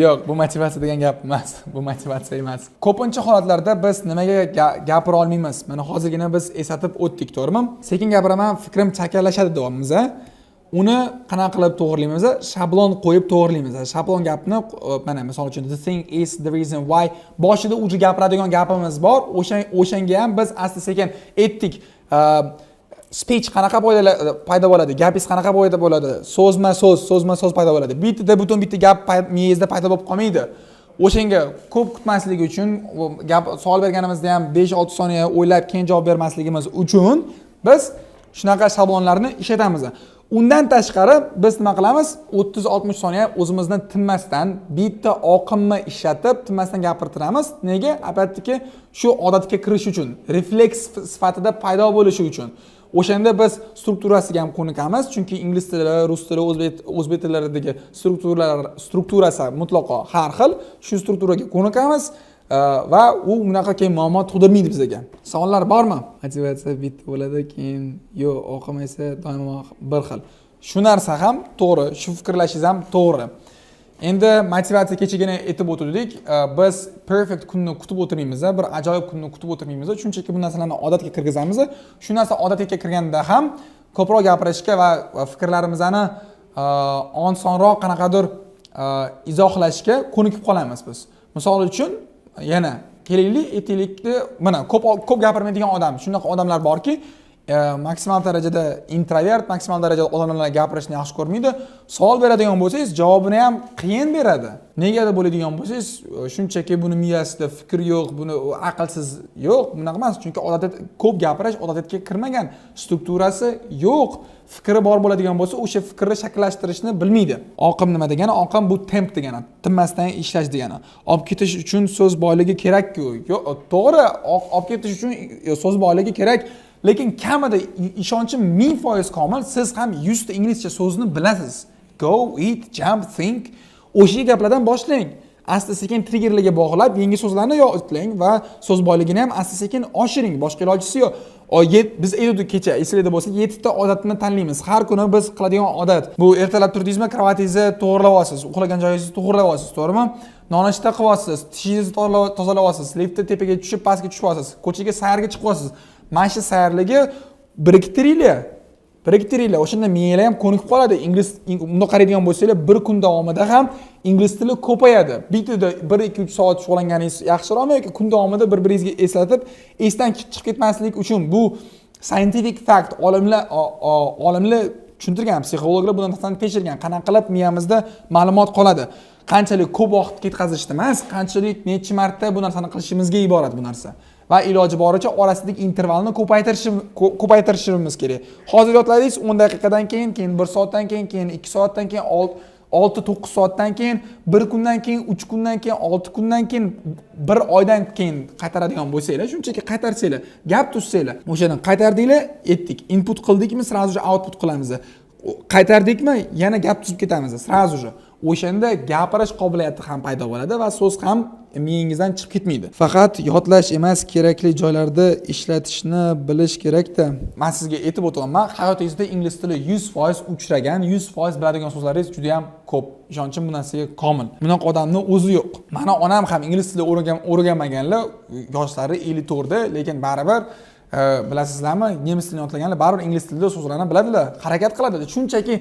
Yo'q, bu motivatsiya degan gap emas. Bu motivatsiya emas. Ko'pincha holatlarda biz nimaga gapira olmaymiz? Mana, hozirgina biz eslatib o'tdik, to'g'rimi? Sekin gapiraman, fikrim chakallashadi, deyapmiz, a? Uni qanaqa qilib to'g'rilaymiz? Shablon qo'yib to'g'rilaymiz. Shablon gapni, mana, misol uchun, the thing is, the reason why, boshida уже gapiradigan gapimiz bor. O'shanga ham biz asta sekin aytdik. Speech qanaqa paydo bo'ladi? Gapingiz qanaqa paydo bo'ladi? So'zma so'z, so'zma so'z paydo bo'ladi. Bittada butun bitta gap miyangizda paydo bo'lib qolmaydi. O'shanga ko'p kutmaslik uchun, u gap savol berganimizda ham 5-6 soniya o'ylab keyin javob bermasligimiz uchun biz shunaqa shablonlarni ishlatamiz. Undan tashqari biz nima qilamiz? 30-60 soniya o'zimizni tinmasdan bitta oqimni ishlatib, tinmasdan gapirtiramiz. Nega? Опять-таки, shu odatga kirish uchun, refleks sifatida paydo bo'lishi uchun. O'shanda biz strukturasiga ham ko'nikamiz, chunki ingliz tili, rus tili, o'zbek tillaridagi strukturalar strukturasi mutlaqo har xil. Shu strukturaga ko'nikamiz va u unaqa keyin muammo tug'dirmaydi bizga. Savollar bormi? Motivatsiya bitta bo'ladi, keyin yo'q, oqim esa doimo bir xil. Shu narsa ham to'g'ri, shu fikrlashingiz ham to'g'ri. Endi motivatsiya, kechagina aytib o'tgandik, biz perfect kunni kutib o'tirmaymiz, bir ajoyib kunni kutib o'tirmaymiz, shunchaki bu narsalarni odatga kirgizamiz. Shu narsa odatga kirganda ham ko'proq gapirishga va fikrlarimizni osonroq qanaqadir izohlashga ko'nikib qolamiz biz. Misol uchun, yana kelaylik, aytaylikda, mana, ko'p ko'p gapirmaydigan odam, shunaqa odamlar borki, maksimal darajada introvert, maksimal darajada odamlar bilan gapirishni yaxshi ko'rmaydi. Savol beradigan bo'lsangiz, javobini ham qiyin beradi. Nega deb o'ylaydigan bo'lsangiz, shunchaki buni miyasida fikr yo'q, buni u aqlsiz, yo'q, bunaqa emas. Chunki odatda ko'p gapirish odatga kirmagan, strukturasi yo'q. Fikri bor bo'ladigan bo'lsa, o'sha fikrni shakllashtirishni bilmaydi. Oqim nima degani? Oqim bu temp degani, tinmasdan ishlash degani. Olib ketish uchun so'z boyligi kerak-ku. Yo'q, to'g'ri, olib ketish uchun so'z boyligi kerak, lekin kamida, ishonchim 1000% komil, siz ham 100 ta inglizcha so'zni bilasiz. Go, eat, jump, think, o'sha gaplardan boshlang. Asta sekin triggerlarga bog'lab yangi so'zlarni yodlang va so'z boyligini ham asta sekin oshiring. Boshqa ilojisi yo'q. Biz aytgandik kecha, esinglarda bo'lsa, yettita odatni tanlaymiz, har kuni biz qiladigan odat. Bu ertalab turdingizmi, kravatingizni to'g'irlab olasiz, uxlagan joyingizni to'g'irlab olasiz, to'g'rimi? Nonushta qilib olasiz, tishingizni tozalab olasiz, liftda tepaga tushib, pastga tushib olasiz, ko'chaga sayrga chiqib olasiz. Mana shu sayrlarga biriktiringlar, biriktiringlar. O'shanda miyanglar ham ko'nikib qoladi. Ingliz bundoq qaraydigan bo'lsanglar, bir kun davomida ham ingliz tili ko'payadi. Bittada 1, 2, 3 soat shug'ullanganingiz yaxshiroqmi yoki kun davomida bir biringizga eslatib, esdan chiqib ketmaslik uchun? Bu scientific fact, olimlar tushuntirgan, psixologlar bu narsani tekshirgan, qanaqa qilib miyamizda ma'lumot qoladi. Qanchalik ko'p vaqt ketkazishda emas, qanchalik, necha marta bu narsani qilishimizga iborat bu narsa. Va iloji boricha orasidagi intervalni ko'paytirishimiz kerak. Hozir yodladingiz, 10 daqiqadan keyin, keyin bir soatdan keyin, keyin 2 soatdan keyin, 6-9 soatdan keyin, bir kundan keyin, 3 kundan keyin, 6 kundan keyin, bir oydan keyin qaytaradigan bo'lsanglar, shunchaki qaytarsanglar, gap tuzsanglar, o'shadan qaytardinglar, aytdik, input qildikmi, сразу же output qilamiz. Qaytardikmi, yana gap tuzib ketamiz сразу же. O'shanda gapirish qobiliyati ham paydo bo'ladi va so'z ham miyangizdan chiqib ketmaydi. Faqat yodlash emas, kerakli joylarda ishlatishni bilish kerakda. Man sizga aytib o'tyapman, hayotingizda ingliz tili 100% uchragan, 100% biladigan so'zlaringiz juda yam ko'p. Ishonchim bu narsaga komil. Bunaqa odamni o'zi yo'q. Mani onam ham ingliz tili o'rganmaganlar, yoshlari 54da, lekin baribir, bilasizlarmi, nemis tilini yodlaganlar baribir ingliz tilida so'zlarni biladilar, harakat qiladilar. Shunchaki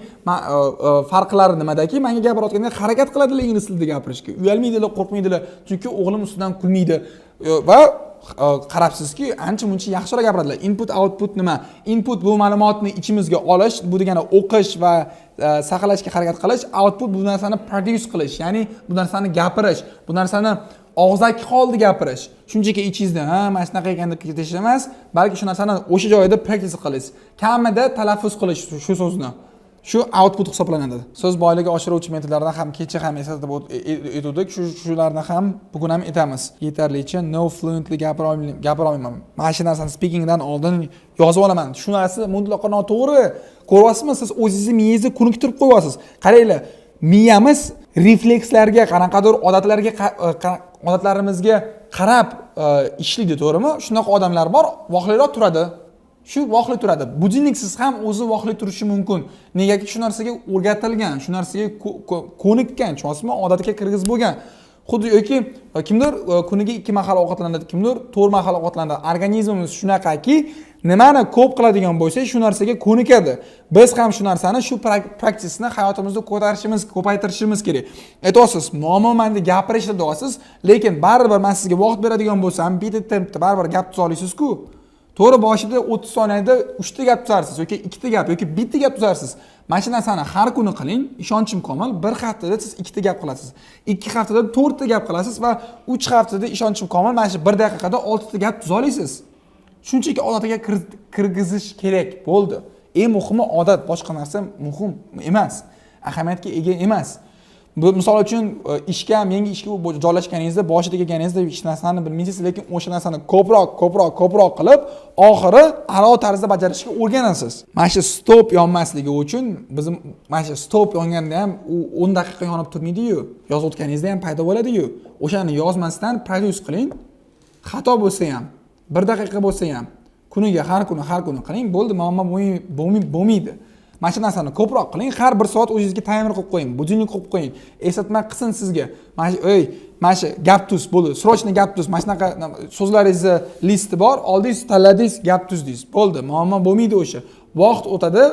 farqlari nimadaki, manga gapirayotganda harakat qiladilar ingliz tilida gapirishga, uyalmaydilar, qo'rqmaydilar, chunki o'g'lim ustidan kulmaydi. Va qarabsizki, ancha muncha yaxshiroq gapiradilar. Input, output nima? Input bu ma'lumotni ichimizga olish, bu degani o'qish va saqlashga harakat qilish. Output bu narsani produce qilish, ya'ni bu narsani gapirish, bu narsani og'zaki holda gapirish. Shunchaki ichingizda "Ha, mana shunaqa ekan" deb ketish emas, balki shu narsani o'sha joyida practice qilish, kamida talaffuz qilish shu so'zni. Shu output hisoblanadi. So'z boyligi oshiruvchi metodlardan ham kecha ham eslatib etuvdik, shularni ham bugun ham aytamiz. Yetarlicha no fluently gapira olmayman. Mana shu narsani speakingdan oldin yozib olaman. Shu narsa mutlaqo noto'g'ri. Ko'ryapsizmi, siz o'zingizni miyangizni ko'niktirib qo'yyapsiz. Qaranglar, miyamiz reflekslarga, qanaqadir odatlarga, odatlarimizga qarab ishlaydi, to'g'rimi? Shunaqa odamlar bor, vaqtliroq turadi. Shu vaqtli turadi. Будильник siz ham o'zi vaqtli turishi mumkin. Negaki shu narsaga o'rgatilgan, shu narsaga ko'nikkan, tushunyapsizmi? Odatga kirgizib bo'lgan. Xuddi yoki kimdir kuniga ikki mahal ovqatlanadi, kimdir to'rt mahal ovqatlanadi. Organizmimiz shunaqaki, nimani ko'p qiladigan bo'lsak, shu narsaga ko'nikadi. Biz ham shu narsani, shu practice ni hayotimizda ko'tarishimiz, ko'paytirishimiz kerak. Aytyapsiz, muammo manda gapirishda, deyapsiz, lekin baribir man sizga vaqt beradigan bo'lsam, bitta tempda baribir gap tuza olasiz-ku. To'g'ri, boshida 30 soniyada uchta gap tuzarsiz yoki ikkita gap yoki bitta gap tuzarsiz. Mana shu narsani har kuni qiling, ishonchim komil, bir haftada siz ikkita gap qilasiz, 2 haftada to'rtta gap qilasiz va 3 haftada, ishonchim komil, mana shu bir daqiqada oltita gap tuza olasiz. Shunchaki odatiga kirgizish kerak bo'ldi. Eng muhimi odat, boshqa narsa muhim emas, ahamiyatga ega emas. Bu misol uchun ishga ham, yangi ishga joylashganingizda, boshida kelganingizda hech narsani bilmaysiz, lekin o'sha narsani ko'proq, ko'proq, ko'proq qilib, oxiri a'lo tarzda bajarishga o'rganasiz. Mana shu stop yonmasligi uchun bizim mana shu stop yonganda ham u 10 daqiqa yonib turmaydiyu, yozayotganingizda ham paydo bo'ladiyu. O'shani yozmasdan produce qiling. Xato bo'lsa ham, bir daqiqa bo'lsa ham, kuniga, har kuni, har kuni qiling, bo'ldi, muammo bo'lmaydi. Mana shu narsani ko'proq qiling. Har bir soat o'zingizga taymer qo'yib qo'ying, будильник qo'yib qo'ying, eslatma qilsin sizga. Mana shu, ey, mana shu gap tuz, bo'ldi, срочно gap tuz. Mana shunaqa so'zlaringizni listi bor, oldingiz, tanladingiz, gap tuzdingiz, bo'ldi, muammo bo'lmaydi. O'sha vaqt o'tadi,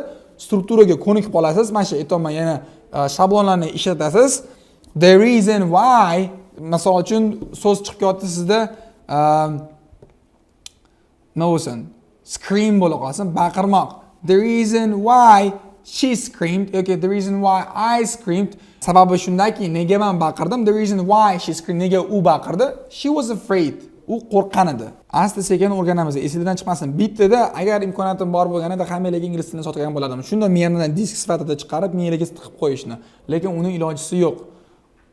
strukturaga ko'nikib qolasiz. Mana shu aytyapman, yana shablonlarni ishlatasiz. The reason why, misol uchun, so'z chiqib kelyapti sizda, nima bo'lsin, scream bo'la qolsin, baqirmoq. The reason why she screamed yoki the reason why I screamed, sababi shundaki, nega man baqirdim. The reason why she screamed, nega u baqirdi. She was afraid, u qo'rqqan edi. Asta sekin o'rganamiz, esingizdan chiqmasin. Bittada agar imkoniyatim bor bo'lganida, hammanglarga ingliz tilini sotgan bo'lardim, shunda miyamdan disk sifatida chiqarib, miyanglarga tiqib qo'yishni. Lekin uni ilojisi yo'q,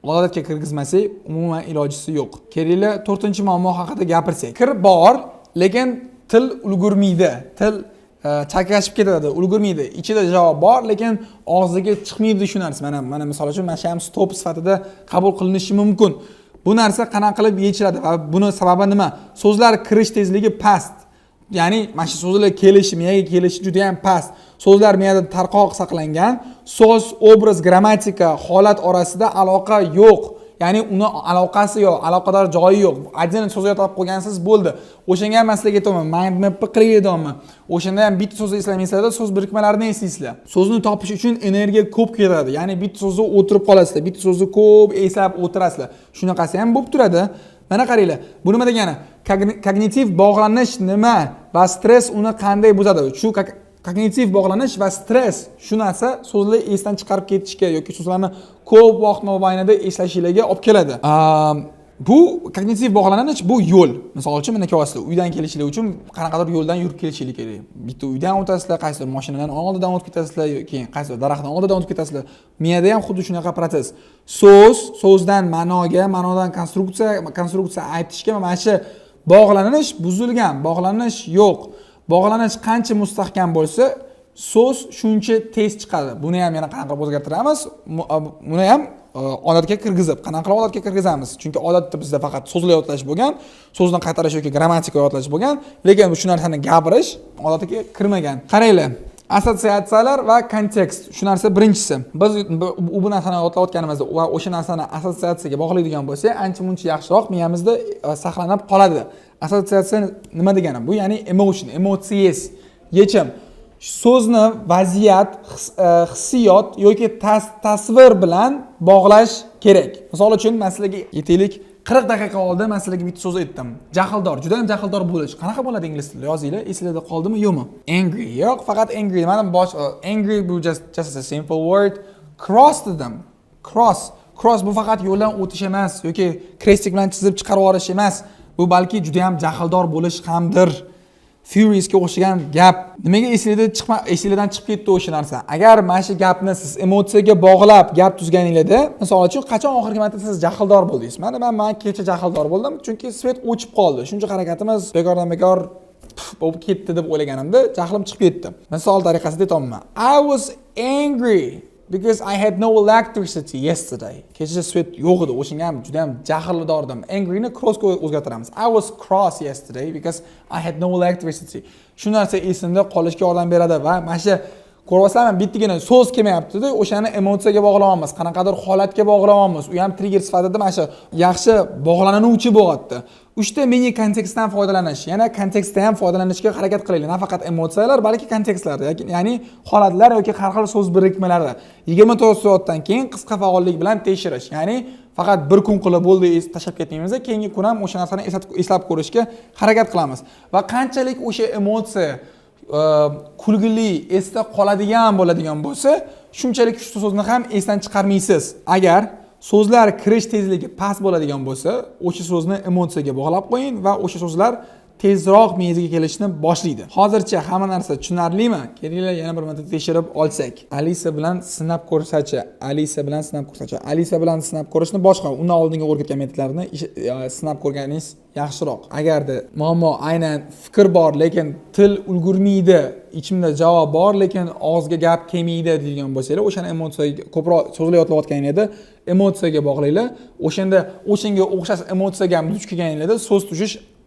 odatga kirgizmasak, umuman ilojisi yo'q. Kelinglar, to'rtinchi muammo haqida gapirsak. Fikr bor, lekin til ulgurmaydi, til chalkashib ketadi, ulgurmaydi. Ichida javob bor, lekin og'ziga chiqmaydi shu narsa. Mana misol uchun, mana shu ham stop sifatida qabul qilinishi mumkin. Bu narsa qanaqa qilib yechiladi va buni sababi nima? So'zlar kirish tezligi past, ya'ni mana shu so'zlar kelishi, miyaga kelishi juda yam past. So'zlar miyada tarqoq saqlangan. So'z, obraz, grammatika, holat orasida aloqa yo'q, ya'ni uni aloqasi yo'q, aloqador joyi yo'q. Отдельно so'z yodlab qo'ygansiz, bo'ldi. O'shanga ham man sizlarga aytyapman, mind mapni qiling deyapman. O'shanda ham bitta so'zni eslamaysizlarda, so'z birikmalarini eslaysizlar. So'zni topish uchun energiya ko'p ketadi, ya'ni bitta so'zni o'tirib qolasizlar, bitta so'zni ko'p eslab o'tirasizlar. Shunaqasi ham bo'lib turadi. Mana qaranglar, bu nima degani? Kognitiv bog'lanish nima va stress uni qanday buzadi? Shu kognitiv bog'lanish va stress, shu narsa so'zlar esdan chiqarib ketishga yoki so'zlarni ko'p vaqt mobaynida eslashinglarga olib keladi. Bu kognitiv bog'lanish, bu yo'l. Misol uchun, mana ko'ryapsizlar, uydan kelishlik uchun qanaqadir yo'ldan yurib kelishinglar kerak. Bitta uydan o'tasizlar, qaysidir mashinadan oldidan o'tib ketasizlar, keyin qaysidir daraxtdan oldidan o'tib ketasizlar. Miyada ham xuddi shunaqa protsess. So'z, so'zdan ma'noga, ma'nodan konstruksiya, konstruksiya aytishga, mana shu bog'lanish buzilgan, bog'lanish yo'q. Bog'lanish qancha mustahkam bo'lsa, so'z shuncha tez chiqadi. Buni ham yana qanaqa qilib o'zgartiramiz? Buni ham odatga kirgizib. Qanaqa qilib odatga kirgizamiz? Chunki odatda bizda faqat so'zlar yodlash bo'lgan, so'zni qaytarish yoki grammatika yodlash bo'lgan, lekin shu narsani gapirish odatga kirmagan. Qaranglar, assotsiatsiyalar va kontekst, shu narsa birinchisi. Biz bu narsani yodlayotganimizda va o'sha narsani assotsiatsiyaga bog'laydigan bo'lsak, ancha muncha yaxshiroq miyamizda saqlanib qoladi. Assotsiatsiya nima degani bu? Ya'ni emotion, emotsiyas yechim. So'zni vaziyat, hissiyot yoki tasvir bilan bog'lash kerak. Misol uchun, man sizlarga, aytaylik, 40 daqiqa oldin man sizlarga bitta so'z aytdim: jahldor, juda ham jahldor bo'lish. Qanaqa bo'ladi ingliz tilida? Yozinglar, esinglarda qoldimi, yo'qmi? Angry. Yo'q, faqat angry demadim. Bosh angry bu just a simple word. Cross dedim. Cross, cross bu faqat yo'ldan o'tish emas yoki крестик bilan chizib chiqarib yuborish emas. Bu balki juda ham jahldor bo'lish hamdir. Furiousga o'xshagan gap nimaga esingizda chiqma, esinglardan chiqib ketdi o'sha narsa? Agar mana shu gapni siz emotsiyaga bog'lab gap tuzganinglarda, misol uchun, qachon oxirgi marta siz jahldor bo'ldingiz? Mana man kecha jahldor bo'ldim, chunki свет o'chib qoldi. Shuncha harakatimiz bekordan bekor puf bo'lib ketdi deb o'ylaganimda jahlim chiqib ketdi. Misol tariqasida aytyapman: I was angry because I had no electricity yesterday. Kecha свет yo'q edi, o'shanga ham juda ham jahldordim. Angryni crossga o'zgartiramiz. I was cross yesterday because I had no electricity. Shu narsa esimda qolishga yordam beradi. Va mana shu, ko'ryapsizlarmi, bittagina so'z kelmayaptida, o'shani emotsiyaga bog'layapmiz, qanaqadir holatga bog'layapmiz. U ham trigger sifatida mana shu yaxshi bog'lanuvchi bo'lyapti. Uchta mini kontekstdan foydalanish. Yana kontekstda ham foydalanishga harakat qilaylik, nafaqat emotsiyalar, balki kontekstlarda, ya'ni holatlar yoki har xil so'z birikmalari. 24 soatdan keyin qisqa faollik bilan tekshirish, ya'ni faqat bir kun qilib bo'ldi, tashlab ketmaymiz, keyingi kun ham o'sha narsani eslab ko'rishga harakat qilamiz. Va qanchalik o'sha emotsiya kulgili, esda qoladigan bo'ladigan bo'lsa, shunchalik shu so'zni ham esdan chiqarmaysiz. Agar so'zlar kirish tezligi past bo'ladigan bo'lsa, o'sha so'zni emotsiyaga bog'lab qo'ying va o'sha so'zlar tezroq miyangizga kelishni boshlaydi. Hozircha hamma narsa tushunarlimi? Kelinglar, yana bir marta tekshirib olsak. Alisa bilan sinab ko'rsachi, Alisa bilan sinab ko'rsachi. Alisa bilan sinab ko'rishni boshqa, undan oldingi o'rgatgan metodlarni sinab ko'rganingiz yaxshiroq. Agarda muammo aynan fikr bor, lekin til ulgurmaydi, ichimda javob bor, lekin og'izga gap kelmaydi deydigan bo'lsanglar, o'shani emotsiyaga ko'proq so'zlar yodlayotganinglarda emotsiyaga bog'langlar. O'shanda o'shanga o'xshash emotsiyaga ham duch kelganinglarda so'z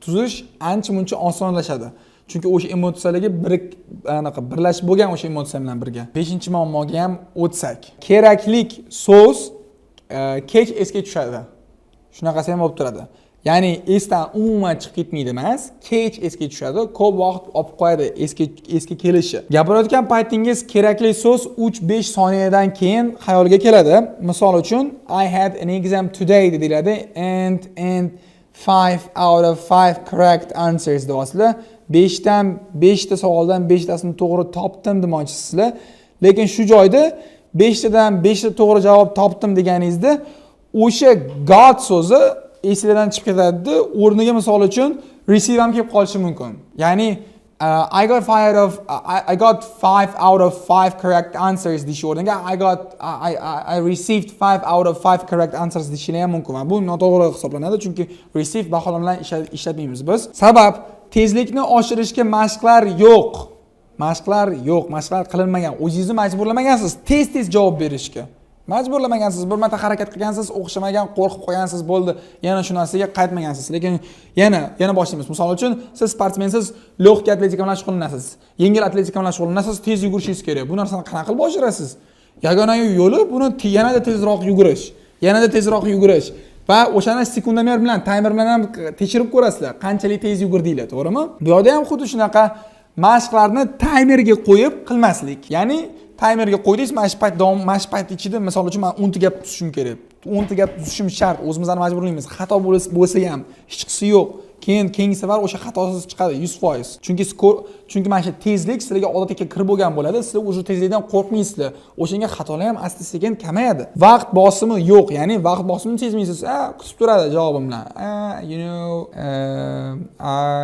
tuzish ancha muncha osonlashadi, chunki o'sha emotsiyalarga birik anaqa birlashib bo'lgan o'sha emotsiya bilan birga. Beshinchi muammoga ham o'tsak. Keraklik so'z kech esga tushadi, shunaqasi ham bo'lib turadi. Ya'ni esdan umuman chiqib ketmaydi emas, kech esga tushadi, ko'p vaqt olib qo'yadi esga kelishi. Gapirayotgan paytingiz kerakli so'z 3-5 soniyadan keyin xayolga keladi. Misol uchun, "I had an exam today" dedinglar and 5 out of 5 correct answers deyapsizlar. Beshdan beshta savoldan beshtasini to'g'ri topdim demoqchisizlar, lekin shu joyda beshtadan beshta to'g'ri javob topdim deganingizda o'sha "got" so'zi esinglardan chiqib ketadida, o'rniga, misol uchun, "receive" ham kelib qolishi mumkin. Ya'ni I got 5 out of 5 correct answers deyish o'rniga I received 5 out of 5 correct answers deyishinglar ham mumkin. Va bu noto'g'ri hisoblanadi, chunki "receive" baholama bilan ishlatmaymiz biz. Sabab: tezlikni oshirishga mashqlar yo'q, mashqlar yo'q, mashqlar qilinmagan, o'zingizni majburlamagansiz, tez tez javob berishga majburlamagansiz. Bir marta harakat qilgansiz, o'xshamagan, qo'rqib qolgansiz, bo'ldi, yana shu narsaga qaytmagansiz. Lekin yana boshlaymiz. Misol uchun, siz sportsmensiz, легкий atletika bilan shug'ullanasiz, yengil atletika bilan shug'ullanasiz, tez yugurishingiz kerak. Bu narsani qanaqa qilib oshirasiz? Yagona yo'li buni yanada tezroq yugurish, yanada tezroq yugurish. Va o'shani sekundomer bilan, taymer bilan ham tekshirib ko'rasizlar, qanchalik tez yugurdinglar, to'g'rimi? Bu yoqda ham xuddi shunaqa mashqlarni taymerga qo'yib qilmaslik. Ya'ni taymerga qo'ydingiz, mana shu payt davom, mana shu payt ichida, misol uchun, man 10 ta gap tuzishim kerak, 10 ta gap tuzishim shart. O'zimizni majburlaymiz, xato bo'lsa ham hechqisi yo'q, keyin keyingi safar o'sha xatosiz chiqadi 100%. Chunki mana shu tezlik sizlarga odatga kirib bo'lgan bo'ladi, sizlar уже tezlikdan qo'rqmaysizlar, o'shanga xatolar ham asta sekin kamayadi. Vaqt bosimi yo'q, ya'ni vaqt bosimini sezmaysiz. A, kutib turadi javobim bilan, a, you know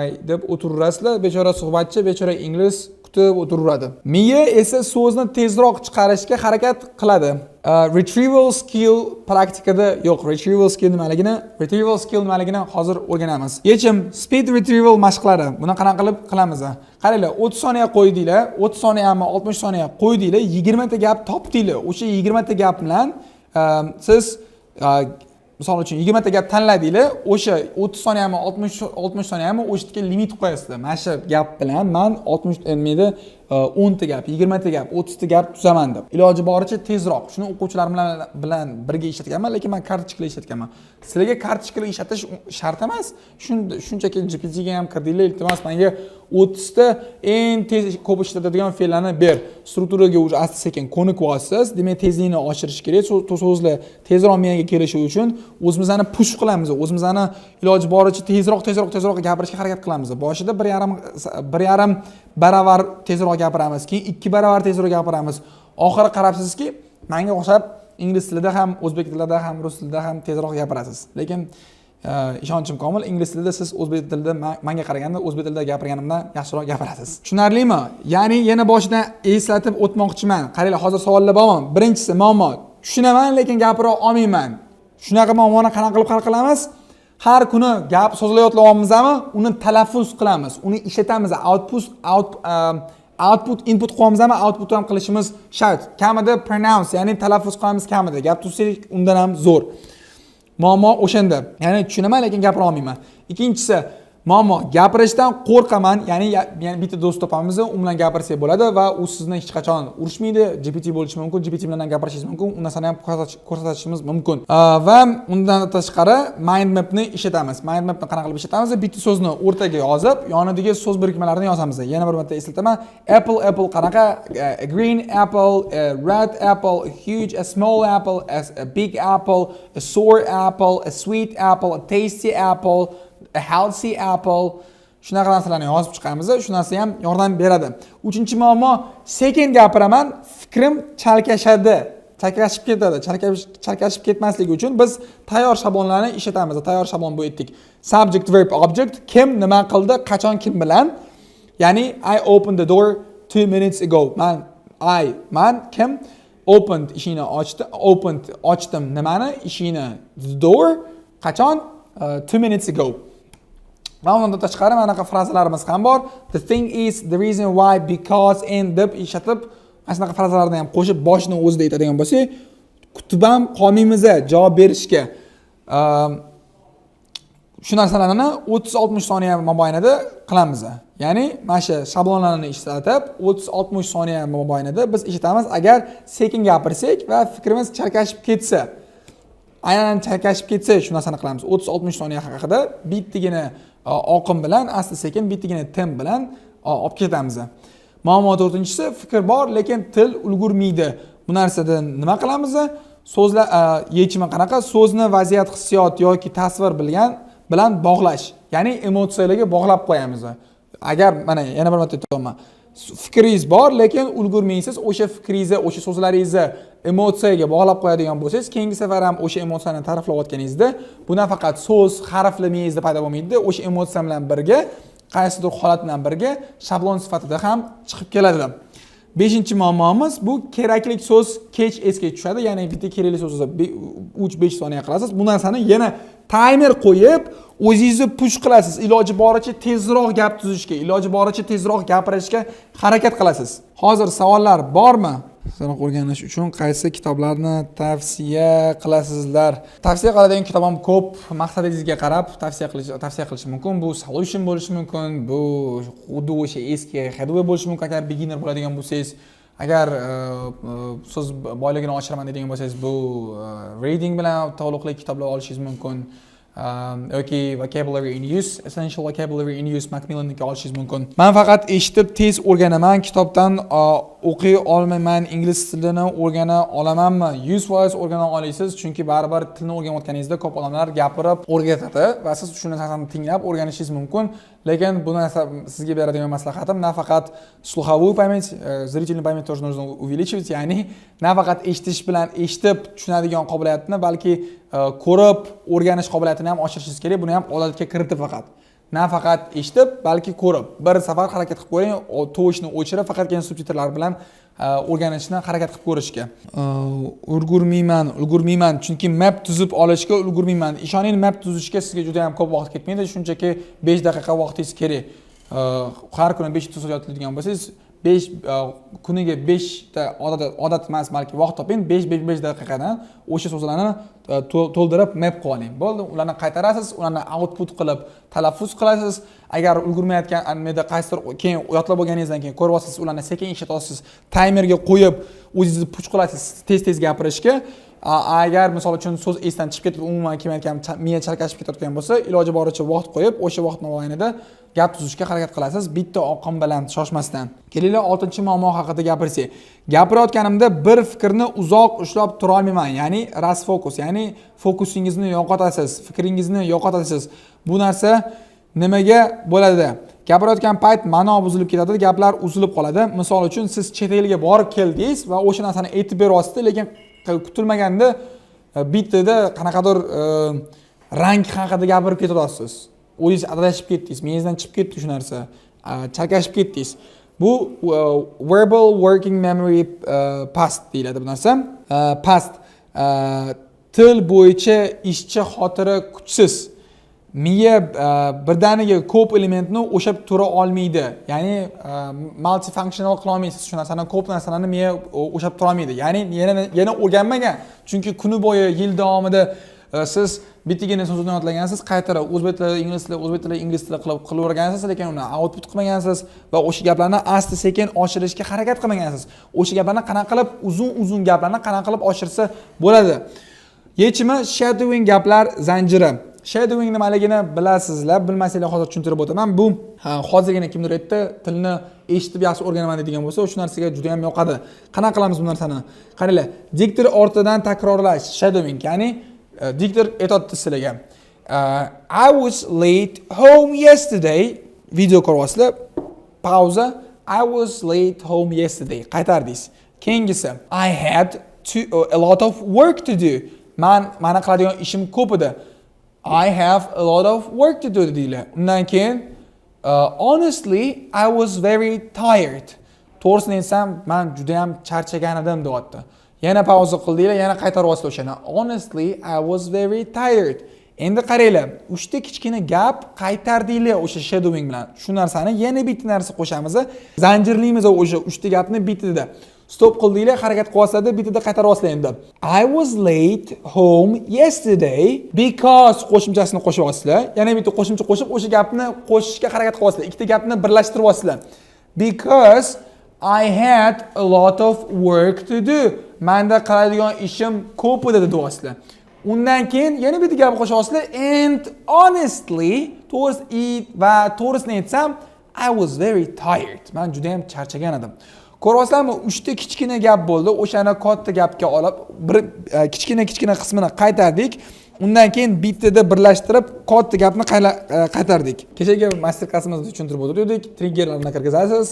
I deb o'tiraverasizlar. Bechora suhbatchi, bechora ingliz kutib o'tiraveradi. Miya esa so'zni tezroq chiqarishga harakat qiladi. Retrieval skill praktikada yo'q. Retrieval skill nimaligini hozir o'rganamiz. Yechim: speed retrieval mashqlari. Buni qanaqa qilib qilamiz? Qaranglar, 30 soniya qo'ydinglar, 30 soniyami, 60 soniya qo'ydinglar, 20 ta gap topdinglar. O'sha 20 ta gap bilan siz misol uchun 20 ta gap tanladinglar, o'sha 30 soniyami, 60 soniyami, o'sha yerga limit qo'yasizlar. Mana shu gap bilan man 60 nimada 10 ta gap, 20 ta gap, 30 ta gap tuzaman deb. Iloji boricha tezroq. Shuni o'quvchilarim bilan birga ishlatganman, lekin man kartochkalar ishlatganman. Sizlarga kartochkalar ishlatish shart emas. Shunchaki GPTga ham kirdinglar, "Iltimos, menga 30 ta eng tez ko'p ishlatadigan fe'llarni ber." Strukturaga уже asta sekin ko'nikib olasiz. Demak, tezlikni oshirish kerak. So'zlar tezroq miyaga kelishi uchun o'zimizni push qilamiz. O'zimizni iloji boricha tezroq, tezroq, tezroq gapirishga harakat qilamiz. Boshida 1,5 baravar tezroq gapiramiz, keyin 2 baravar tezroq gapiramiz. Oxiri qarabsizki, menga o'xshab ingliz tilida ham, o'zbek tilida ham, rus tilida ham tezroq gapirasiz. Lekin Ishonchim komil, ingliz tilida siz o'zbek tilida manga qaraganda o'zbek tilida gapirganimdan yaxshiroq gapirasiz. Tushunarlimi? Ya'ni yana boshidan eslatib o'tmoqchiman. Qaranglar, hozir savollar bormi? Birinchisi muammo: tushunaman, lekin gapira olmayman. Shunaqa muammoni qanaqa qilib hal qilamiz? Har kuni gap so'zlar yodlayapmizmi, uni talaffuz qilamiz, uni ishlatamiz. Output, output, input qilyapmizmi, output ham qilishimiz shart. Kamida pronounce, ya'ni talaffuz qilamiz kamida. Gap tuzsak, undan ham zo'r. Muammo o'shanda, ya'ni tushunaman, lekin gapira olmayman. Ikkinchisi muammo: gapirishdan qo'rqaman. Ya'ni bitta do'st topamiz, u bilan gapirsak bo'ladi va u sizni hech qachon urushmaydi. GPT bo'lishi mumkin, GPT bilan ham gapirishingiz mumkin, u narsani ham ko'rsatishimiz mumkin. Va undan tashqari mind mapni ishlatamiz. Mind mapni qanaqa qilib ishlatamiz? Bitta so'zni o'rtaga yozib, yonidagi so'z birikmalarini yozamiz. Yana bir marta eslataman: apple, apple qanaqa? A green apple, a red apple, a huge, a small apple, a big apple, a sour apple, a sweet apple, a tasty apple, a healthy apple. Shunaqa narsalarni yozib chiqamiz, shu narsa ham yordam beradi. Uchinchi muammo: sekin gapiraman, fikrim chalkashadi, chalkashib ketadi. Chalkashib ketmasligi uchun biz tayyor shablonlarni ishlatamiz. Tayyor shablon bu aytdik: subject, verb, object, kim nima qildi, qachon, kim bilan. Ya'ni "I opened the door 2 minutes ago." Man, I, man, kim, opened, eshikni ochdi, opened, ochdim, nimani, eshikni, the door, qachon, 2 minutes ago. Va undan tashqari mana bunaqa frazalarimiz ham bor: the thing is, the reason why, because, and deb ishlatib, mana shunaqa frazalarni ham qo'shib, boshini o'zida aytadigan bo'lsak, kutib ham qolmaymiz javob berishga. Shu narsalarni 30-60 soniya mobaynida qilamiz. Ya'ni mana shu shablonlarni ishlatib, 30-60 soniya mobaynida biz eshitamiz. Agar sekin gapirsak va fikrimiz chalkashib ketsa, aynan chalkashib ketsa, shu narsani qilamiz. 30-60 soniya haqida bittagina oqim bilan, asta sekin, bittagina temp bilan olib ketamiz. Muammo to'rtinchisi: fikr bor, lekin til ulgurmaydi. Bu narsada nima qilamiz? So'zlar yechimi qanaqa? So'zni vaziyat, hissiyot yoki tasvir bilan bog'lash, ya'ni emotsiyalarga bog'lab qo'yamiz. Agar, mana, yana bir marta aytyapman, fikringiz bor, lekin ulgurmaysiz, o'sha fikringizni, o'sha so'zlaringizni emotsiyaga bog'lab qo'yadigan bo'lsangiz, keyingi safar ham o'sha emotsiyani ta'riflayotganingizda bu nafaqat so'z harfli miyangizda paydo bo'lmaydi, o'sha emotsiya bilan birga, qaysidir holat bilan birga shablon sifatida ham chiqib keladi. Beshinchi muammomiz bu kerakli so'z kech esga tushadi, ya'ni bitta kerakli so'zni 3-5 soniya qilasiz. Bu narsani yana taymer qo'yib, o'zingizni push qilasiz, iloji boricha tezroq gap tuzishga, iloji boricha tezroq gapirishga harakat qilasiz. Hozir savollar bormi? Tezroq o'rganish uchun qaysi kitoblarni tavsiya qilasizlar? Tavsiya qiladigan kitob ham ko'p, maqsadingizga qarab tavsiya qilish mumkin. Bu Solution bo'lishi mumkin, bu xuddi o'sha eski Headway bo'lishi mumkin, agar beginner bo'ladigan bo'lsangiz. Agar so'z boyligini oshiraman deydigan bo'lsangiz, bu reading bilan taalluqli kitoblar olishingiz mumkin yoki Vocabulary in Use, Essential Vocabulary in Use, Macmillanniki olishingiz mumkin. Man faqat eshitib tez o'rganaman, kitobdan o'qiy olmayman, ingliz tilini o'rgana olamanmi? 100% o'rgana olasiz, chunki baribir tilni o'rganayotganingizda ko'p odamlar gapirib o'rgatadi va siz shu narsani tinglab o'rganishingiz mumkin. Lekin bu narsa, sizga beradigan maslahatim, nafaqat слуховую память, зрительную память тоже нужно увеличивать, ya'ni nafaqat eshitish bilan, eshitib tushunadigan qobiliyatni, balki ko'rib o'rganish qobiliyatini ham oshirishingiz kerak. Buni ham odatga kiritib, faqat, nafaqat eshitib, balki ko'rib bir safar harakat qilib ko'ring, tovushni o'chirib, faqatgina subtitrlar bilan o'rganishni harakat qilib ko'rishga. Ulgurmayman, ulgurmayman, chunki map tuzib olishga ulgurmayman. Ishoning, map tuzishga sizga juda yam ko'p vaqt ketmaydi, shunchaki 5 daqiqa vaqtingiz kerak. Har kuni 5 so'z yodlaydigan bo'lsangiz, 5, kuniga beshta odat, odat emas, balki vaqt toping, 5, 5, 5 daqiqadan o'sha so'zlarni to'ldirib map qilib oling, bo'ldi. Ularni qaytarasiz, ularni output qilib talaffuz qilasiz. Agar ulgurmayotgan nimada, qaysidir, keyin yodlab bo'lganingizdan keyin ko'rib olasiz, ularni sekin eshitasiz, taymerga qo'yib o'zingizni push qilasiz tez tez gapirishga. Agar misol uchun so'z esdan chiqib ketib, umuman kelmayotgan, miya chalkashib ketayotgan bo'lsa, iloji boricha vaqt qo'yib, o'sha vaqt mobaynida gap tuzishga harakat qilasiz, bitta oqim bilan, shoshmasdan. Kelinglar, oltinchi muammo haqida gapirsak. Gapirayotganimda bir fikrni uzoq ushlab turolmayman, ya'ni расфокус, ya'ni fokusingizni yo'qotasiz, fikringizni yo'qotasiz. Bu narsa nimaga bo'ladi? Gapirayotgan payt ma'no buzilib ketadi, gaplar uzilib qoladi. Misol uchun, siz chet elga borib keldingiz va o'sha narsani aytib beryapsiz, lekin kutilmaganda bittada qanaqadir Rang haqida gapirib ketyapsiz, o'zingiz adashib ketdingiz, miyangizdan chiqib ketdi shu narsa, chalkashib ketdingiz. Bu verbal working memory past deyiladi bu narsa. Past, til bo'yicha ishchi xotira kuchsiz. Miya birdaniga ko'p elementni ushlab tura olmaydi, ya'ni multifunctional qila olmaysiz shu narsani. Ko'p narsalarni miya ushlab tura olmaydi, ya'ni yana o'rganmagan, chunki kuni bo'yi, yil davomida siz bittagina so'zni yodlagansiz, qaytarib o'zbek tili, ingliz tili, o'zbek tili, ingliz tili qilib qilavergansiz, lekin uni output qilmagansiz va o'sha gaplarni asta sekin oshirishga harakat qilmagansiz. O'sha gaplarni qanaqa qilib, uzun uzun gaplarni qanaqa qilib oshirsa bo'ladi? Yechimi: shadowing, gaplar zanjiri. Shadowing nimaligini bilasizlar, bilmasanglar, hozir tushuntirib o'taman. Bu, ha, hozirgina kimdir aytdi, tilni eshitib yaxshi o'rganaman deydigan bo'lsa, shu narsaga juda yam yoqadi. Qanaqa qilamiz bu narsani? Qaranglar, diktor ortidan takrorlash, shadowing, ya'ni diktor aytyapti sizlarga: "I was late home yesterday." Video ko'ryapsizlar, pauza, "I was late home yesterday", qaytardingiz. Keyingisi: "I had a lot of work to do." Mani qiladigan ishim ko'p edi. "I have a lot of work to do" dedinglar. Undan keyin "Honestly, I was very tired", to'g'risini aytsam, man judayam charchagan edim, deyapti. Yana pauza qildinglar, yana qaytaryapsizlar o'shani: "Honestly, I was very tired." Endi qaranglar, uchta kichkina gap qaytardinglar o'sha shadowing bilan. Shu narsani yana bitta narsa qo'shamiz, zanjirlaymiz o'sha uchta gapni bittada. Stop qildinglar, harakat qilyapsizlar, bittada qaytaryapsizlar endi. "I was late home yesterday because" qo'shimchasini qo'shyapsizlar. Yana bitta qo'shimcha qo'shib, o'sha gapni qo'shishga harakat qilyapsizlar. Ikkita gapni birlashtiryapsizlar. "Because I had a lot of work to do." Manda qiladigan ishim ko'p edi, deyapsizlar. Undan keyin yana bitta gap qo'shyapsizlar. "And honestly", to'g'risi, va to'g'risini aytsam, "I was very tired." Man juda ham charchagan edim. Ko'ryapsizlarmi? Uchta kichkina gap bo'ldi. O'shani katta gapga olib, bir kichkina kichkina qismini qaytardik. Undan keyin bittada birlashtirib katta gapni qaytardik. Kechagi master klassimizda tushuntirib o'tgandik. Triggerlarni kirgizasiz.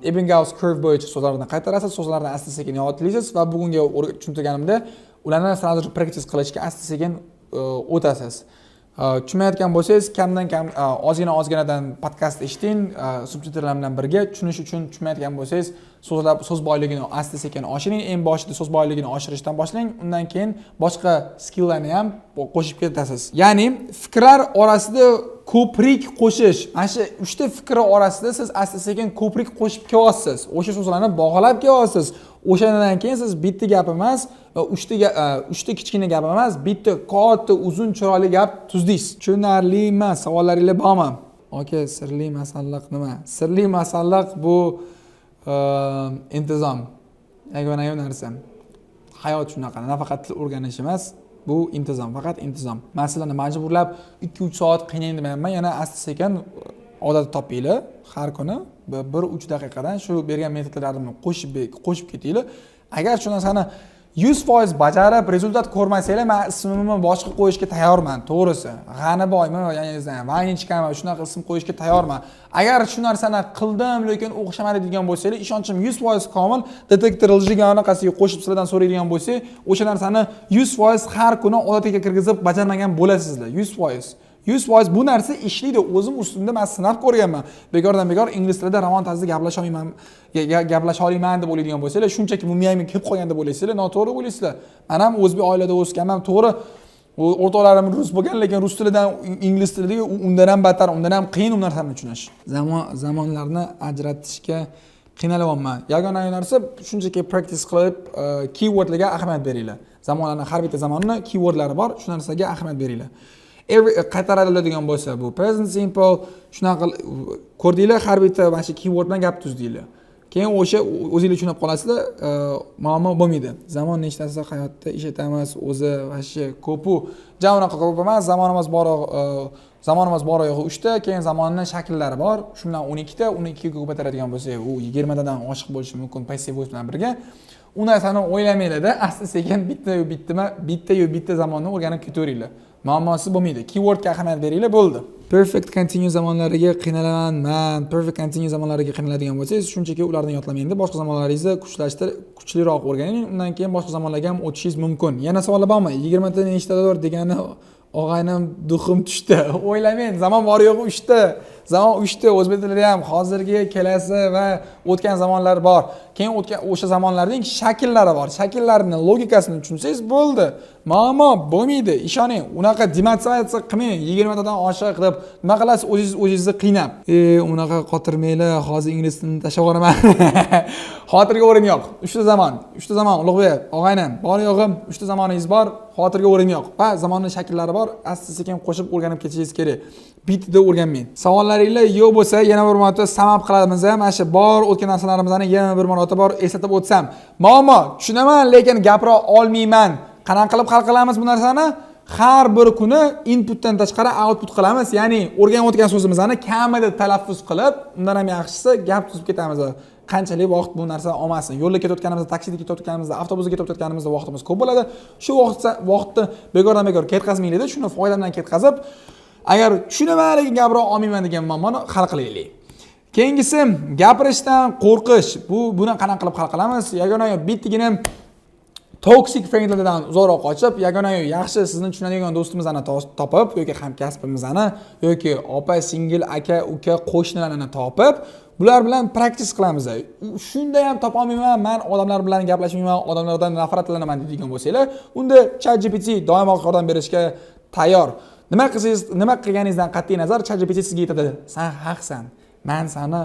Ebbinghaus curve bo'yicha so'zlarni qaytarasiz, so'zlarni asta sekin yodlaysiz va bugungi tushuntirganimda ularni сразу же practice qilishga asta sekin o'tasiz. Tushunmayotgan bo'lsangiz, kamdan kam, ozgina ozginadan podkast eshiting, subtitrlar bilan birga tushunish uchun. Tushunmayotgan bo'lsangiz, so'zlar, so'z boyligini asta sekin oshiring. Eng boshida so'z boyligini oshirishdan boshlang, undan keyin boshqa skilllarni ham qo'shib ketasiz. Ya'ni fikrlar orasida ko'prik qo'shish. Mana shu uchta fikri orasida siz asta sekin ko'prik qo'shib kelyapsiz, o'sha so'zlarni bog'lab kelyapsiz. O'shandan keyin siz bitta gap emas va uchta kichkina gap emas, bitta katta, uzun, chiroyli gap tuzdingiz. Tushunarli emas? Savollaringlar bormi? Aka, sirli masalliq nima? Sirli masalliq bu intizom, yagona narsa. Hayot shunaqa, nafaqat til o'rganish emas, bu intizom, faqat intizom. Man sizlarni majburlab 2-3 soat qiynayman demayapman. Yana asta sekin odat topinglar, har kuni 1-3 daqiqadan shu bergan metodlarimni qo'shib ketinglar. Agar shu narsani 100% bajarib, результат ko'rmasanglar, man ismimni boshqa qo'yishga tayyorman. To'g'risi, G'aniboymi, я не знаю, Ванечка mi, shunaqa ism qo'yishga tayyorman. Agar shu narsani qildim, lekin o'xshamadi degan bo'lsanglar, ishonchim 100% komil, детектор лжи ga anaqasiga qo'shib sizlardan so'raydigan bo'lsak, o'sha narsani 100% har kuni odatiga kirgizib bajarmagan bo'lasizlar. 100%, 100% bu narsa ishlaydi. O'zim ustimda man sinab ko'rganman. Bekordan bekor ingliz tilida ravon tarzda gaplasha olmayman, gaplasha olmayman deb o'ylaydigan bo'lsanglar, shunchaki bu miyamga kirib qolgan deb o'ylaysizlar, noto'g'ri o'ylaysizlar. Man ham o'zbek oilada o'sganman, to'g'ri, o'rtoqlarim rus bo'lgan, lekin rus tilidan ingliz tilidagi undan ham battar, undan ham qiyin u narsani tushunish. Zamonlarni ajratishga qiynalyapman. Yagona narsa, shunchaki practice qilib, keywordlarga ahamiyat beringlar. Zamonlarni, har bitta zamonni keywordlari bor, shu narsaga ahamiyat beringlar. Every qaytariladigan bo'lsa, bu present simple. Shunaqa ko'rdinglar, har bitta mana shu keyword bilan gap tuzdinglar, keyin o'sha o'zinglar tushunib qolasizlar, muammo bo'lmaydi. Zamon nechtasi hayotda ishlatamiz o'zi? Вообще ko'pu, ja unaqa ko'p emas. Zamonimiz bor, zamonimiz bor yo'g'i uchta, keyin zamonni shakllari bor, shu bilan 12 ta. Uni ikkiga ko'paytiradigan bo'lsak, u 20 tadan oshiq bo'lishi mumkin passive voice bilan birga. U narsani o'ylamanglarda, asta sekin bittayu bittama, bittayu bitta zamonni o'rganib ketaveringlar. Muammosi bo'lmaydi. Keywordga ahamiyat beringlar, bo'ldi. Perfect, continue zamonlariga qiynalaman man. Perfect, continue zamonlariga qiynaladigan bo'lsangiz, shunchaki ularni yodlamang, boshqa zamonlaringizni kuchlashtir, kuchliroq o'rganing, undan keyin boshqa zamonlarga ham o'tishingiz mumkin. Yana savollar bormi? 20 ta nechtadir degani, og'aynim, дух im tushdi. O'ylamang, zamon bor yo'g'i uchta zamon, uchta. O'zbek tilida ham hozirgi, kelasi va o'tgan zamonlar bor. Keyin o'tgan o'sha zamonlarning shakllari bor. Shakllarni logikasini tushunsangiz bo'ldi, muammo bo'lmaydi, ishoning. Unaqa demotivatsiya qilmang, 20 tadan oshiq deb nima qilasiz o'zingiz o'zingizni qiynab? Unaqa qotirmanglar, hozir ingliz tilini tashlab yuboraman. Xotirga o'rin yo'q. Uchta zamon, uchta zamon, Ulug'bek og'aynim, bor yo'g'i uchta zamoningiz bor, xotirga o'rin yo'q va zamonni shakllari bor, asta sekin qo'shib o'rganib ketishingiz kerak, bittada o'rganmang. Savollaringlar yo'q bo'lsa, yana bir marta sum up qilamiz. Mana shu bor o'tgan narsalarimizni yana bir marotaba bor eslatib o'tsam. Muammo: tushunaman, lekin gapira olmayman. Qanaqa qilib hal qilamiz bu narsani? Har bir kuni inputdan tashqari output qilamiz, ya'ni o'rganayotgan so'zimizni kamida talaffuz qilib, undan ham yaxshisi gap tuzib ketamiz. Qanchalik vaqt bu narsa olmasin, yo'lda ketayotganimizda, taksida ketayotganimizda, avtobusda ketayotganimizda vaqtimiz ko'p bo'ladi. Shu vaqtni bekordan bekor ketkazmaylikda, shuni foyda bilan ketkazib, agar tushunaman, lekin gapira olmayman degan muammoni hal qilaylik. Keyingisi gapirishdan qo'rqish. Buni qanaqa qilib hal qilamiz? Yagona bittagina, toxic friendlardan uzoqroq qochib, yagona yaxshi, sizni tushunadigan do'stimizni topib yoki hamkasbimizni yoki opa singil, aka uka, qo'shnilarni topib, bular bilan practice qilamiz. Shunda ham topolmayman, man odamlar bilan gaplashmayman, odamlardan nafratlanaman deydigan bo'lsanglar, unda ChatGPT doimo yordam berishga tayyor. Nima qilsangiz, nima qilganingizdan qat'iy nazar, ChatGPT sizga aytadi: "San haqsan, man sani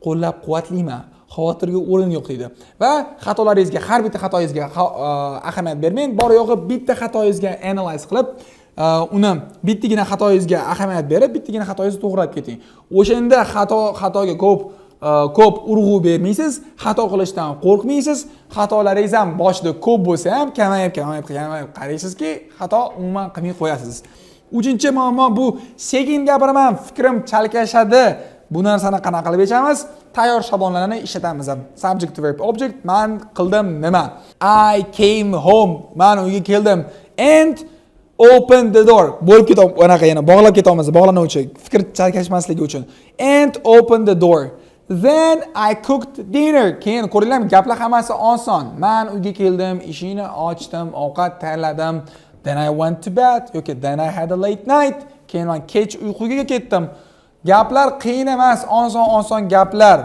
qo'llab quvvatlayman, xavotirga o'rin yo'q", deydi. Va xatolaringizga, har bitta xatoyingizga ahamiyat bermang, bor yo'g'i bitta xatoyingizga analyze qilib, uni bittagina xatoyingizga ahamiyat berib, bittagina xatoyingizni to'g'irlab keting. O'shanda xatoga ko'p urg'u bermaysiz, xato qilishdan qo'rqmaysiz. Xatolaringiz ham boshida ko'p bo'lsa ham, kamayib, kamayib, kamayib, qaraysizki, xato umuman qilmay qo'yasiz. Uchinchi muammo bu: sekin gapiraman, fikrim chalkashadi. Bu narsani qanaqa qilib yechamiz? Tayyor shablonlarni ishlatamiz. Subject, verb, object. Man qildim nima? I came home, man uyga keldim. And open the door. Bo'lib ketyapti, anaqa yana bog'lab ketyapmiz, bog'lanuvchi, fikr chalkashmasligi uchun. And open the door. Then I cooked dinner. Keyin, ko'ringlarmi, gaplar hammasi oson. Man uyga keldim, eshikni ochdim, ovqat tayyorladim. Then I went to bed yoki then I had a late night. Keyin man kech uyquga ketdim. Gaplar qiyin emas, oson oson gaplar.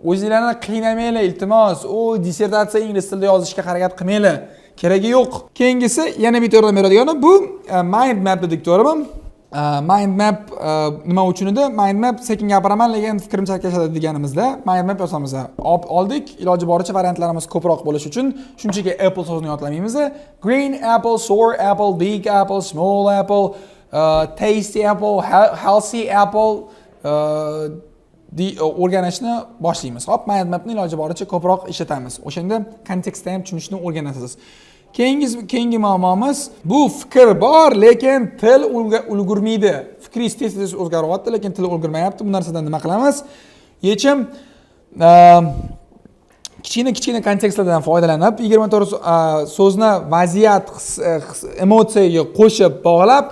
O'zinglarni qiynamanglar, iltimos. U dissertatsiya ingliz tilida yozishga harakat qilmanglar, keragi yo'q. Keyingisi, yana bitta yordam beradigani bu mind map dedik, to'g'rimi? Mind map nima uchun edi mind map? Sekin gapiraman, lekin fikrim chalkashadi deganimizda mind map yozamiz. Olib oldik, iloji boricha variantlarimiz ko'proq bo'lishi uchun shunchaki apple so'zini yodlamaymiz. Green apple, sour apple, big apple, small apple, tasty apple, healthy apple o'rganishni boshlaymiz. Hop, mind mapni iloji boricha ko'proq ishlatamiz, o'shanda kontekstda ham tushunishni o'rganasiz. Keyingi muammomiz bu: fikr bor, lekin til ulgurmaydi. Fikringiz tez tez o'zgaryapti, lekin til ulgurmayapti. Bu narsadan nima qilamiz? Yechim: kichkina kichkina kontekstlardan foydalanib, 24 so'zni vaziyat, his, emotsiyaga qo'shib bog'lab,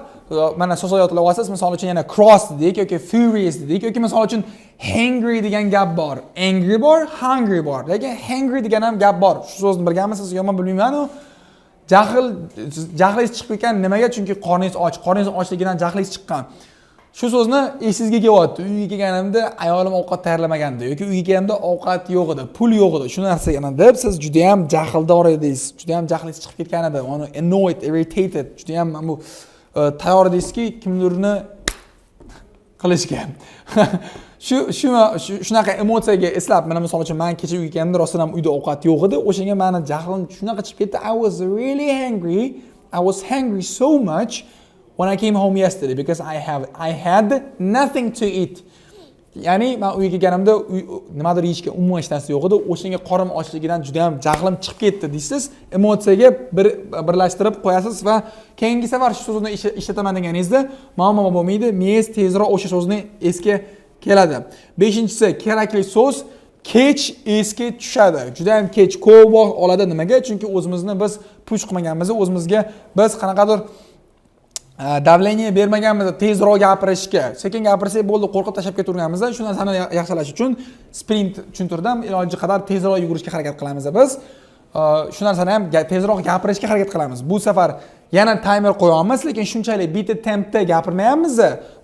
mana so'zlar yodlab olasiz. Misol uchun, yana cross dedik yoki furious dedik yoki misol uchun hangry degan gap bor. Angry bor, hungry bor, lekin hangry degan ham gap bor. Shu so'zni bilganmisiz, yo'qmi, bilmaymanu. Jahl, jahlingiz chiqib ketgan. Nimaga? Chunki qorningiz och, qorningiz ochligidan jahlingiz chiqqan. Shu so'zni esingizga kelyapti: uyga kelganimda ayolim ovqat tayyorlamagandi yoki uyga kelganimda ovqat yo'q edi, pul yo'q edi, shu narsaga deb siz judayam jahldor edingiz, judayam jahlingiz chiqib ketgan edi. Uni annoyed, irritated, judayam bu tayyor edingizki kimdirni qilishga. Shu shunaqa emotsiyaga eslab, mana misol uchun, man kecha uyga kelganimda rostdan ham uyda ovqat yo'q edi, o'shanga mani jahlim shunaqa chiqib ketdi. I was really hungry. I was hungry so much when I came home yesterday because I had nothing to eat. Ya'ni man uyga kelganimda nimadir yeyishga umuman hech narsa yo'q edi, o'shanga qorin ochligidan juda yam jahlim chiqib ketdi deysiz. Emotsiyaga birlashtirib qo'yasiz va keyingi safar shu so'zni ishlataman deganingizda muammo bo'lmaydi, miyangiz tezroq o'sha so'zni esga keladi. Beshinchisi, kerakli so'z kech esga tushadi, juda yam kech, ko'p vaqt oladi. Nimaga? Chunki o'zimizni biz push qilmaganmiz, o'zimizga biz qanaqadir Давление bermaganmiz tezroq gapirishga. Sekin gapirsak bo'ldi, qo'rqib tashlab ketaverganmiz. Shu narsani yaxshilash uchun sprint tushuntirdim. Iloji qadar tezroq yugurishga harakat qilamiz biz. Shu narsani ham tezroq gapirishga harakat qilamiz. Bu safar yana taymer qo'yamiz, lekin shunchalik bitta tempda gapirmayapmiz.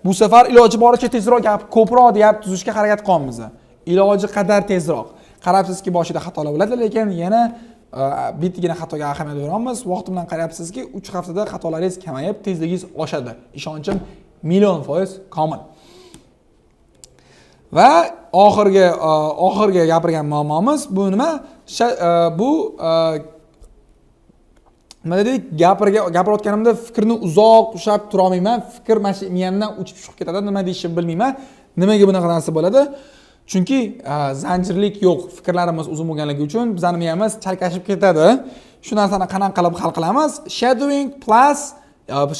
Bu safar iloji boricha tezroq gap, ko'proq gap tuzishga harakat qilyapmiz, iloji qadar tezroq. Qarabsizki, boshida xatolar bo'ladi, lekin yana bittagina xatoga ahamiyat beramiz. Vaqti bilan qarayapsizki, 3 haftada xatolaringiz kamayib, tezligingiz oshadi. Ishonchim 1 000 000% komil. Va oxirgi gapirgan muammomiz bu nima? Bu nima dedik? Gapirayotganimda fikrni uzoq ushlab turolmayman, fikr mana shu miyamdan uchib chiqib ketadi, nima deyishimni bilmayman. Nimaga bunaqa narsa bo'ladi? Chunki zanjirlik yo'q, fikrlarimiz uzun bo'lganligi uchun bizani miyamiz chalkashib ketadi. Shu narsani qanaqa qilib hal qilamiz? Shadowing plus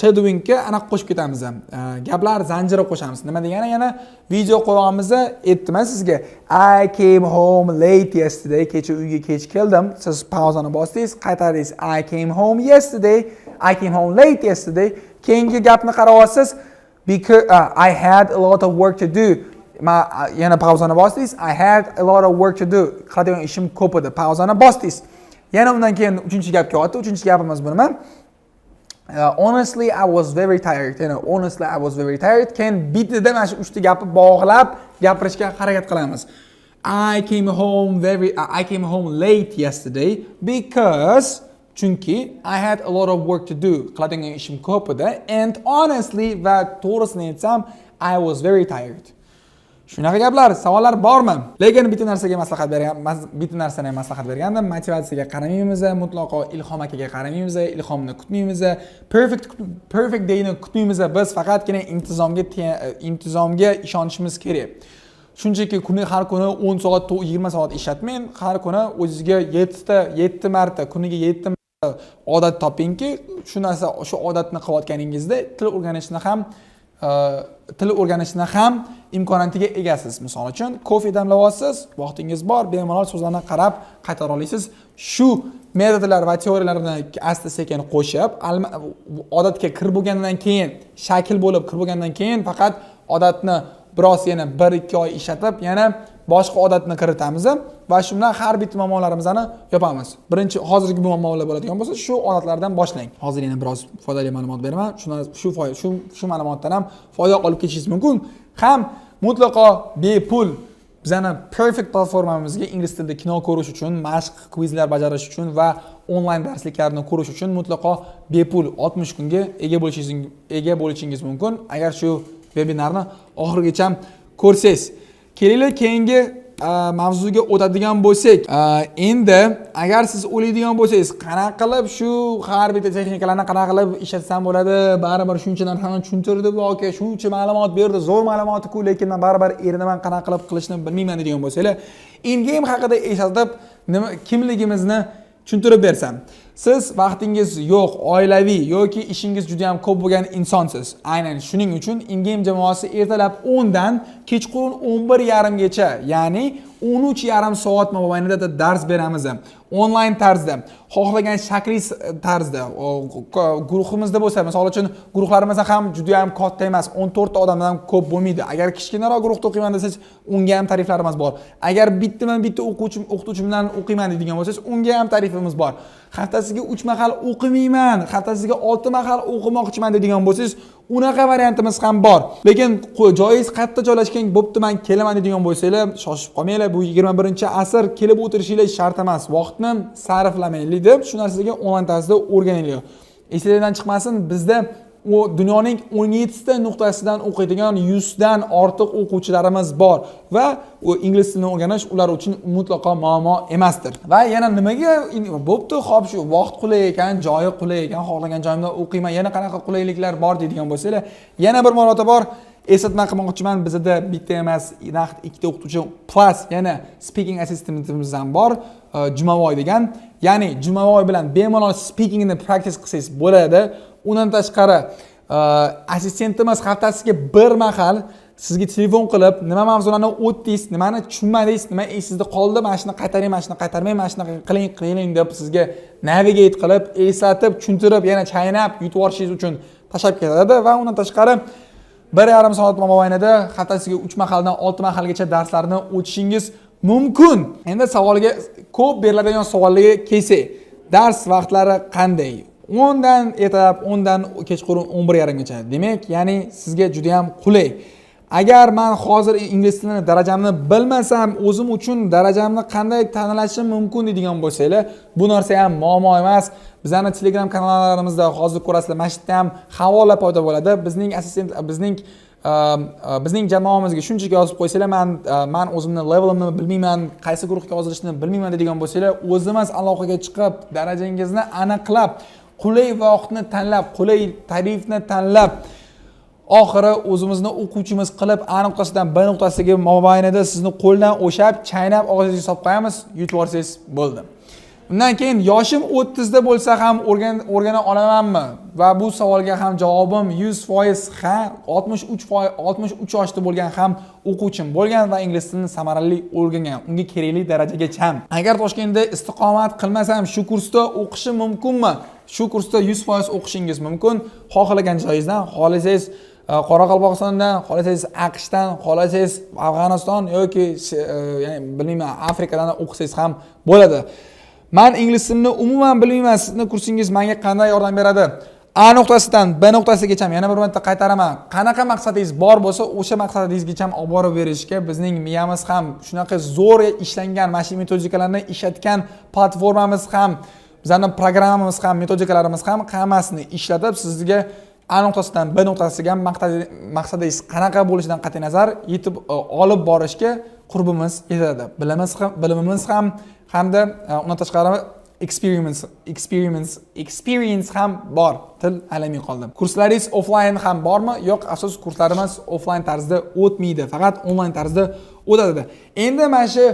shadowingga anaqa qo'shib ketamiz, gaplar zanjiri qo'shamiz. Nima degani? Yana video qo'yamiz. Aytdim sizga: "I came home late yesterday", kecha uyga kech keldim. Siz pauzani bosdingiz, qaytardingiz: "I came home yesterday, I came home late yesterday." Keyingi gapni qarayapsiz: "Because I had a lot of work to do." Ma yana pauzani bosdingiz: "I had a lot of work to do", qiladigan ishim ko'p edi. Pauzani bosdingiz. Yana undan keyin uchinchi gap kelyapti. Uchinchi gapimiz bu nima? "Honestly, I was very tired." "Honestly, I was very tired." Keyin bittada mana shu uchta gapni bog'lab gapirishga harakat qilamiz. I came home late yesterday because, chunki, I had a lot of work to do, qiladigan ishim ko'p edi, and honestly, va to'g'risini aytsam, I was very tired. Shunaqa gaplar. Savollar bormi? Lekin bitta narsaga maslahat bergan, bitta narsani ham maslahat bergandim. Motivatsiyaga qaramaymiz mutlaqo, Ilhom akaga qaramaymiz, ilhomni kutmaymiz, perfect dayni kutmaymiz. Biz faqatgina intizomga ishonishimiz kerak. Shunchaki kuni, har kuni 10 soat, 20 soat ishlatmang. Har kuni o'zizga yettita, yetti marta, kuniga yetti marta odat topingki, shu narsa, shu odatni qilayotganingizda til o'rganishni ham imkoniyatiga egasiz. Misol uchun, kofe damlayapsiz, vaqtingiz bor, bemalol so'zlarni qarab qaytara olasiz. Shu metodlar va teoriyalarni asta sekin qo'shib, odatga kirib bo'lgandan keyin, shakl bo'lib kirib bo'lgandan keyin, faqat odatni biroz yana 1-2 oy ishlatib, yana boshqa odatni kiritamiz va shu bilan har bitta muammolarimizni yopamiz. Birinchi hozirgi muammolar bo'ladigan bo'lsa, shu odatlardan boshlang. Hozir yana biroz foydali ma'lumot beraman. Shuni shu shu shu ma'lumotdan ham foyda olib ketishingiz mumkin. Ham mutlaqo bepul bizani perfect platformamizga ingliz tilida kino ko'rish uchun, mashq, kvizlar bajarish uchun va onlayn darsliklarni ko'rish uchun mutlaqo bepul 60 kunga ega bo'lishingiz mumkin, agar shu vebinarni oxirigacha ko'rsangiz. Kelinglar, keyingi mavzuga o'tadigan bo'lsak, endi agar siz o'ylaydigan bo'lsangiz, qanaqa qilib shu har bitta texnikalarni qanaqa qilib ishlatsam bo'ladi, baribir shuncha narsani tushuntirdi bu aka, shuncha ma'lumot berdi, zo'r ma'lumoti-ku, lekin man baribir erinaman, qanaqa qilib qilishni bilmayman deydigan bo'lsanglar, InGame haqida eslatib, nima kimligimizni tushuntirib bersam. Siz vaqtingiz yo'q, oilaviy yoki ishingiz juda ham ko'p bo'lgan insonsiz. Aynan shuning uchun InGame jamoasi ertalab 10 dan kechqurun 11:30 gacha, ya'ni 13,5 soat mobaynida dars beramiz. Onlayn tarzda, xohlagan shakli tarzda, guruhimizda bo'lsa, misol uchun, guruhlarimiz ham juda ham katta emas, 14 ta odamdan ko'p bo'lmaydi. Agar kichkinaroq guruhda o'qiyman desangiz, unga ham tariflarimiz bor. Agar bittama bitta o'quvchi, o'qituvchi bilan o'qiyman deydigan bo'lsangiz, unga ham tarifimiz bor. Haftasiga 3 mahal o'qimayman, haftasiga 6 mahal o'qimoqchiman deydigan bo'lsangiz, unaqa variantimiz ham bor. Lekin joyingiz qayerda joylashgan, bo'pti, man kelaman deydigan bo'lsanglar, shoshib qolmanglar. Bu 21-asr, kelib o'tirishinglar shart emas. Vaqtni sarflamaylik deb shu narsaga onlayn tarzda o'rganinglar. Esinglardan chiqmasin, bizda u dunyoning 17 ta nuqtasidan o'qiydigan 100 dan ortiq o'quvchilarimiz bor va u ingliz tilini o'rganish ular uchun mutlaqo muammo emasdir. Va yana nimaga bo'pti, hop, shu vaqt qulay ekan, joyi qulay ekan, xohlagan joyimda o'qiyman, yana qanaqa qulayliklar bor deydigan bo'lsanglar, yana bir marotaba bor eslatma qilmoqchiman: bizada bitta emas, naqd ikkita o'qituvchi plus yana speaking assistantimiz ham bor, Jumavoy degan. Ya'ni Jumavoy bilan bemalol speakingni practice qilsangiz bo'ladi. Undan tashqari, assistentimiz haftasiga bir mahal sizga telefon qilib, nima mavzularni o'tdingiz, nimani tushunmadingiz, nima esingizda qoldi, mana shuni qaytaring, mana shuni qaytarmang, mana shunaqa qiling, qiling deb sizga navigate qilib, eslatib, tushuntirib, yana chaynab yutib yuborishingiz uchun. tashlab ketadi. Va undan tashqari 1,5 soat mobaynida haftasiga uch mahaldan olti mahalgacha darslarni o'tishingiz mumkin. Endi savolga, ko'p beriladigan savollarga kelsak, dars vaqtlari qanday? 10dan ertalab 10dan kechqurun 11:30gacha. Demak, ya'ni sizga juda yam qulay. Agar man hozir ingliz tilini darajamni bilmasam, o'zim uchun darajamni qanday tanlashim mumkin deydigan bo'lsanglar, bu narsa ham muammo emas. Bizani Telegram kanallarimizda hozir ko'rasizlar, mana shu yerda ham havola paydo bo'ladi. Bizning assistent, bizning jamoamizga shunchaki yozib qo'ysanglar, man o'zimni levelimni bilmayman, qaysi guruhga yozilishni bilmayman deydigan bo'lsanglar, o'zimiz aloqaga chiqib, darajangizni aniqlab, qulay vaqtni tanlab, qulay tarifni tanlab, oxiri o'zimizni o'quvchimiz qilib, A nuqtasidan B nuqtasiga mobaynida sizni qo'ldan ushlab, chaynab, og'zingizga solib qo'yamiz, yutib yuborsangiz bo'ldi. Undan keyin, yoshim 30da bo'lsa ham o'rgana olamanmi? Va bu savolga ham javobim 100% ha. 63%, 63 yoshda bo'lgan ham o'quvchim bo'lgan va ingliz tilini samarali o'rgangan unga kerakli darajagacha. Agar Toshkentda istiqomat qilmasam, shu kursda o'qishim mumkinmi? Shu kursda 100% o'qishingiz mumkin, xohlagan joyingizdan. Xohlasangiz, Qoraqalpog'istondan, xohlasangiz AQShdan, xohlasangiz Afg'oniston yoki ya'ni bilmayman, Afrikadan o'qisangiz ham bo'ladi. Man ingliz tilini umuman bilmayman, sizni kursingiz menga qanday yordam beradi? A nuqtasidan B nuqtasigacha, yana bir marta qaytaraman, qanaqa maqsadingiz bor bo'lsa, o'sha maqsadingizgacha olib borib berishga bizning miyamiz ham shunaqa zo'r ishlangan, mana shu metodikalarni ishlatgan platformamiz ham, bizani programmamiz ham, metodikalarimiz ham, hammasini ishlatib, sizga A nuqtasidan B nuqtasiga maqsadingiz qanaqa bo'lishidan qat'iy nazar yetib olib borishga qurbimiz yetadi, bilimiz ham, bilimimiz ham, hamda undan tashqari experience ham bor. Til aylanmay qoldi. Kurslaringiz offline ham bormi? Yo'q, afsus, kurslarimiz offline tarzda o'tmaydi, faqat onlayn tarzda o'tadi. Endi mana shu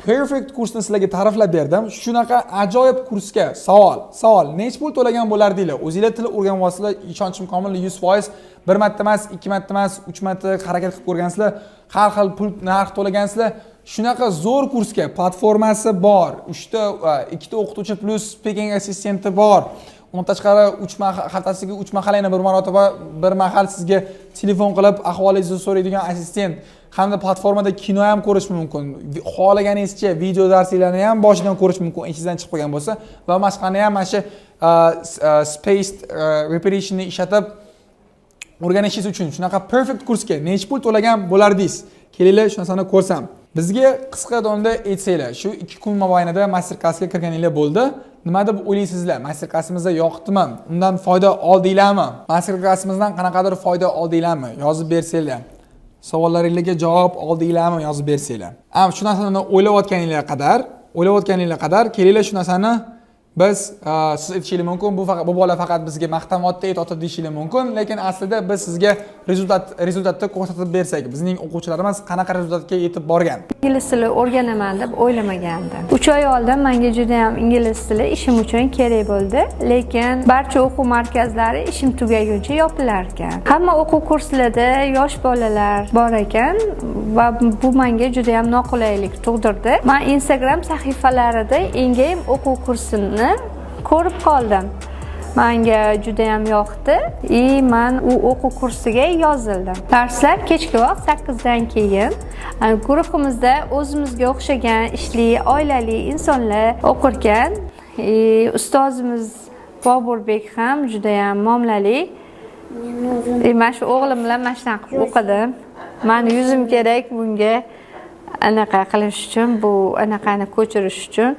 perfect kursni sizlarga ta'riflab berdim. Shunaqa ajoyib kursga savol: nechi pul to'lagan bo'lardinglar? O'zinglar til o'rganyapsizlar, ishonchim komil, 100% bir marta emas, ikki marta emas, uch marta harakat qilib ko'rgansizlar, har xil pul narx to'lagansizlar. Shunaqa zo'r kursga, platformasi bor, uchta, ikkita o'qituvchi plyus speaking assistenti bor, undan tashqari uch mahal, haftasiga uch mahal, yana bir marotaba, bir mahal sizga telefon qilib ahvolingizni so'raydigan assistent, hamda platformada kino ham ko'rish mumkin, xohlaganingizcha video darslarni ham boshidan ko'rish mumkin, esingizdan chiqib qolgan bo'lsa, va mashqlarni ham mana shu spaced repetitionni ishlatib o'rganishingiz uchun shunaqa perfect kursga nechi pul to'lagan bo'lardingiz? Kelinglar, shu narsani ko'rsam. Bizga qisqa davomda aytsanglar, shu 2 kun mobaynida master klassga kirganinglar bo'ldi, nima deb o'ylaysizlar? Master klassimizda yoqdimi? Undan foyda oldinglarmi? Master klassimizdan qanaqadir foyda oldinglarmi? Yozib bersanglar. Savollaringlarga javob oldinglarmi? Yozib bersanglar. Am shu narsani o'ylayotganinglar qadar, kelinglar, shu narsani biz siz aytishingiz mumkin, bu faqat, bu bola faqat bizga maqtanyapti, aytyapti deyishingiz mumkin, lekin aslida biz sizga результат ni ko'rsatib bersak, bizning o'quvchilarimiz qanaqa результат ga yetib borgan. Ingliz tili o'rganaman deb o'ylamagandim. 3 oy oldin menga juda ham ingliz tili ishim uchun kerak bo'ldi, lekin barcha o'quv markazlari ishim tugaguncha yopilar ekan. Hamma o'quv kurslarida yosh bolalar bor ekan va bu menga juda ham noqulaylik tug'dirdi. Man Instagram sahifalarida Engame o'quv kursini ko'rib qoldim. Manga judayam yoqdi и man u o'quv kursiga yozildim. Darslar kechki vaqt 8dan keyin. Guruhimizda o'zimizga o'xshagan ishli, oilali insonlar o'qirkan. И ustozimiz Boburbek ham judayam muomalali. И mana shu o'g'lim bilan mana shunaqa qilib o'qidim. Mani yuzim kerak bunga anaqa qilish uchun, bu anaqani ko'chirish uchun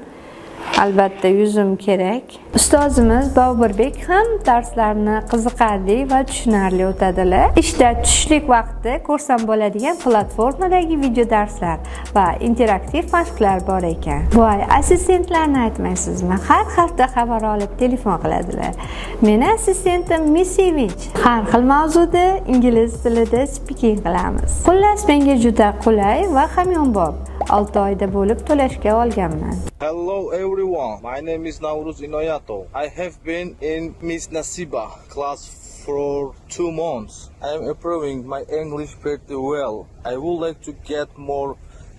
albatta yuzim kerak. Ustozimiz Boburbek ham darslarni qiziqarli va tushunarli o'tadilar. Ishda tushlik vaqti ko'rsam bo'ladigan platformadagi video darslar va interaktiv mashqlar bor ekan. Voy, assistentlarni aytmaysizmi? Har hafta xabar olib telefon qiladilar. Meni assistentim Miss Sevinch. Har xil mavzuda ingliz tilida speaking qilamiz. Xullas, menga juda qulay va hamyonbop. 6 oyda bo'lib to'lashga olganman. Hello everyone, my name is Navruz Inoyatov. I have been in Miss Nasiba class for 2 months. I am improving my English pretty well. I would like to get more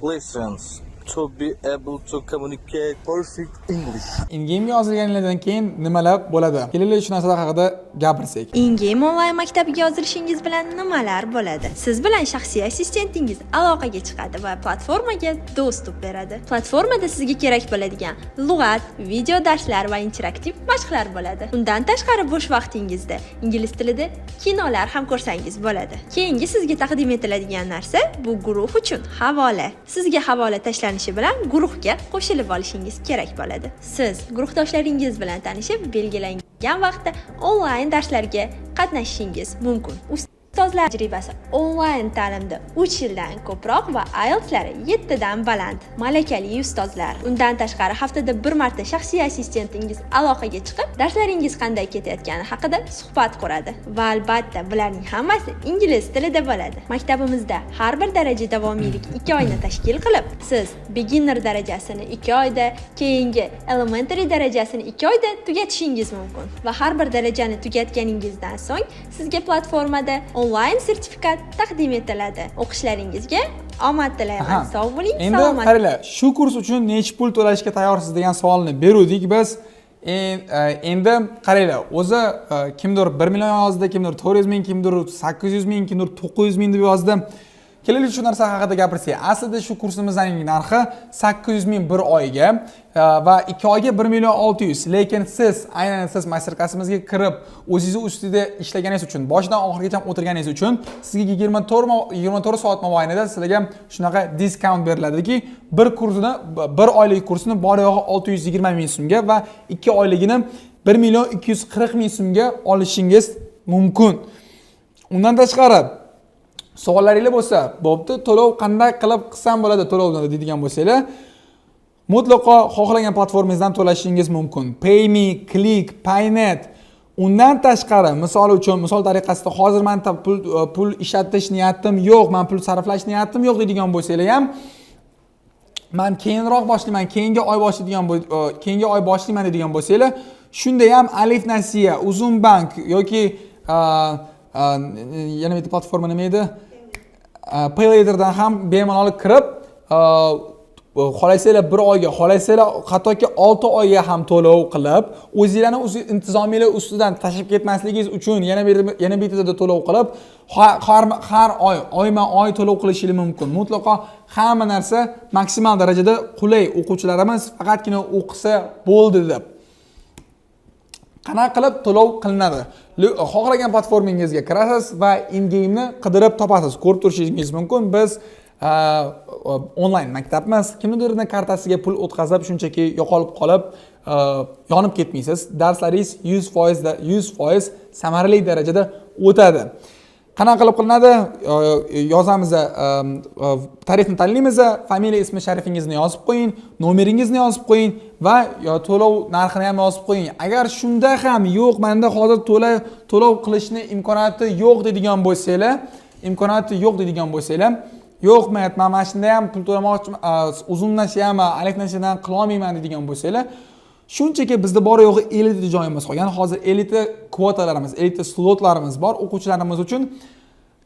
lessons to be able to communicate perfect English. Engame'ga yozilganlardan keyin nimalar bo'ladi? Kelinglar, shu narsalar haqida gapirsak. Ingame onlayn maktabiga yozilishingiz bilan nimalar bo'ladi? Siz bilan shaxsiy assistentingiz aloqaga chiqadi va platformaga доступ beradi. Platformada sizga kerak bo'ladigan lug'at, video darslar va interaktiv mashqlar bo'ladi. Undan tashqari, bo'sh vaqtingizda ingliz tilida kinolar ham ko'rsangiz bo'ladi. Keyingi sizga taqdim etiladigan narsa bu guruh uchun havola. Sizga havola tashlanishi bilan guruhga qo'shilib olishingiz kerak bo'ladi. Siz guruhdoshlaringiz bilan tanishib, belgilangan vaqtda onlayn darslarga qatnashishingiz mumkin. Ustozlar tajribasi onlayn ta'limda 3 yildan ko'proq va IELTSlari 7 dan baland. Malakali ustozlar. Undan tashqari, haftada bir marta shaxsiy assistentingiz aloqaga chiqib, darslaringiz qanday ketayotgani haqida suhbat quradi. Va albatta, bularning hammasi ingliz tilida bo'ladi. Maktabimizda har bir daraja davomiyligi 2 oyni tashkil qilib, siz beginner darajasini 2 oyda, keyingi elementary darajasini 2 oyda tugatishingiz mumkin. Va har bir darajani tugatganingizdan so'ng sizga platformada onlayn sertifikat taqdim etiladi. O'qishlaringizga omad tilayman. Sog' bo'ling, Endi salomat. qaranglar, shu kurs uchun necha pul to'lashga tayyorsiz degan savolni beruvdik biz. Endi qaranglar, o'zi kimdir 1 million yozdi, kimdir 400 ming, kimdir 800 ming, kimdir 900 ming deb yozdi. Kelaylik, shu narsa haqida gapirsak. Aslida shu kursimizning narxi 800 ming bir oyga va 2 oyga 1 million 600. Lekin siz, aynan siz master klassimizga kirib, o'zingizni ustida ishlaganingiz uchun, boshidan oxirigacha o'tirganingiz uchun sizga 24 soat mobaynida sizlarga shunaqa discount beriladiki, bir kursini, bir oylik kursini bor yo'g'i 620 ming so'mga va 2 oyligini 1 million 240 ming so'mga olishingiz mumkin. Undan tashqari, savollaringlar bo'lsa, bo'pti, to'lov qanday qilib qilsam bo'ladi to'lovni deydigan bo'lsanglar, mutlaqo xohlagan platformangizdan to'lashingiz mumkin. Payme, Click, Paynet. Undan tashqari, misol uchun, misol tariqasida hozir menda pul ishlatish niyatim yo'q, man pul sarflash niyatim yo'q deydigan bo'lsanglar ham, man keyinroq boshlayman, keyingi oy boshlayman deydigan bo'lsanglar, shunda ham Alif Nasiya, Uzum Bank yoki yana bitta platforma nima edi, Paylaterdan ham bemalol kirib, xohlasanglar bir oyga, xohlasanglar hattoki 6 oyga ham to'lov qilib, o'zinglarni o'zi intizomiylar ustidan tashlab ketmasligingiz uchun yana bittada to'lov qilib, har oy, oyma oy to'lov qilishingiz mumkin. Mutlaqo hamma narsa maksimal darajada qulay, o'quvchilarimiz faqatgina o'qisa bo'ldi deb. Qanaqa qilib to'lov qilinadi? Xohlagan platformangizga kirasiz va Ingame'ni qidirib topasiz. Ko'rib turishingiz mumkin, biz onlayn maktabmiz. Kimnidirni kartasiga pul o'tkazib, shunchaki yo'qolib qolib, yonib ketmaysiz. Darslaringiz 100% samarali darajada o'tadi. Qanaqa qilib qilinadi? Yozamiz, tarifni tanlaymiz, familiya, ismi sharifingizni yozib qo'ying, nomeringizni yozib qo'ying va to'lov narxini ham yozib qo'ying. Agar shunda ham yo'q, menda hozir to'lov qilishni imkoniyati yo'q deydigan bo'lsanglar, imkoniyati yo'q deydigan bo'lsanglar, yo'q, man mana shunda ham pul to'lamoqchi, Uzum Nasiya, Alif Nasiyadan qilolmayman deydigan bo'lsanglar, shunchaki bizda bor yo'g'i 50 ta joyimiz qolgan. Hozir 50 ta kvotalarimiz, 50 ta slotlarimiz bor o'quvchilarimiz uchun.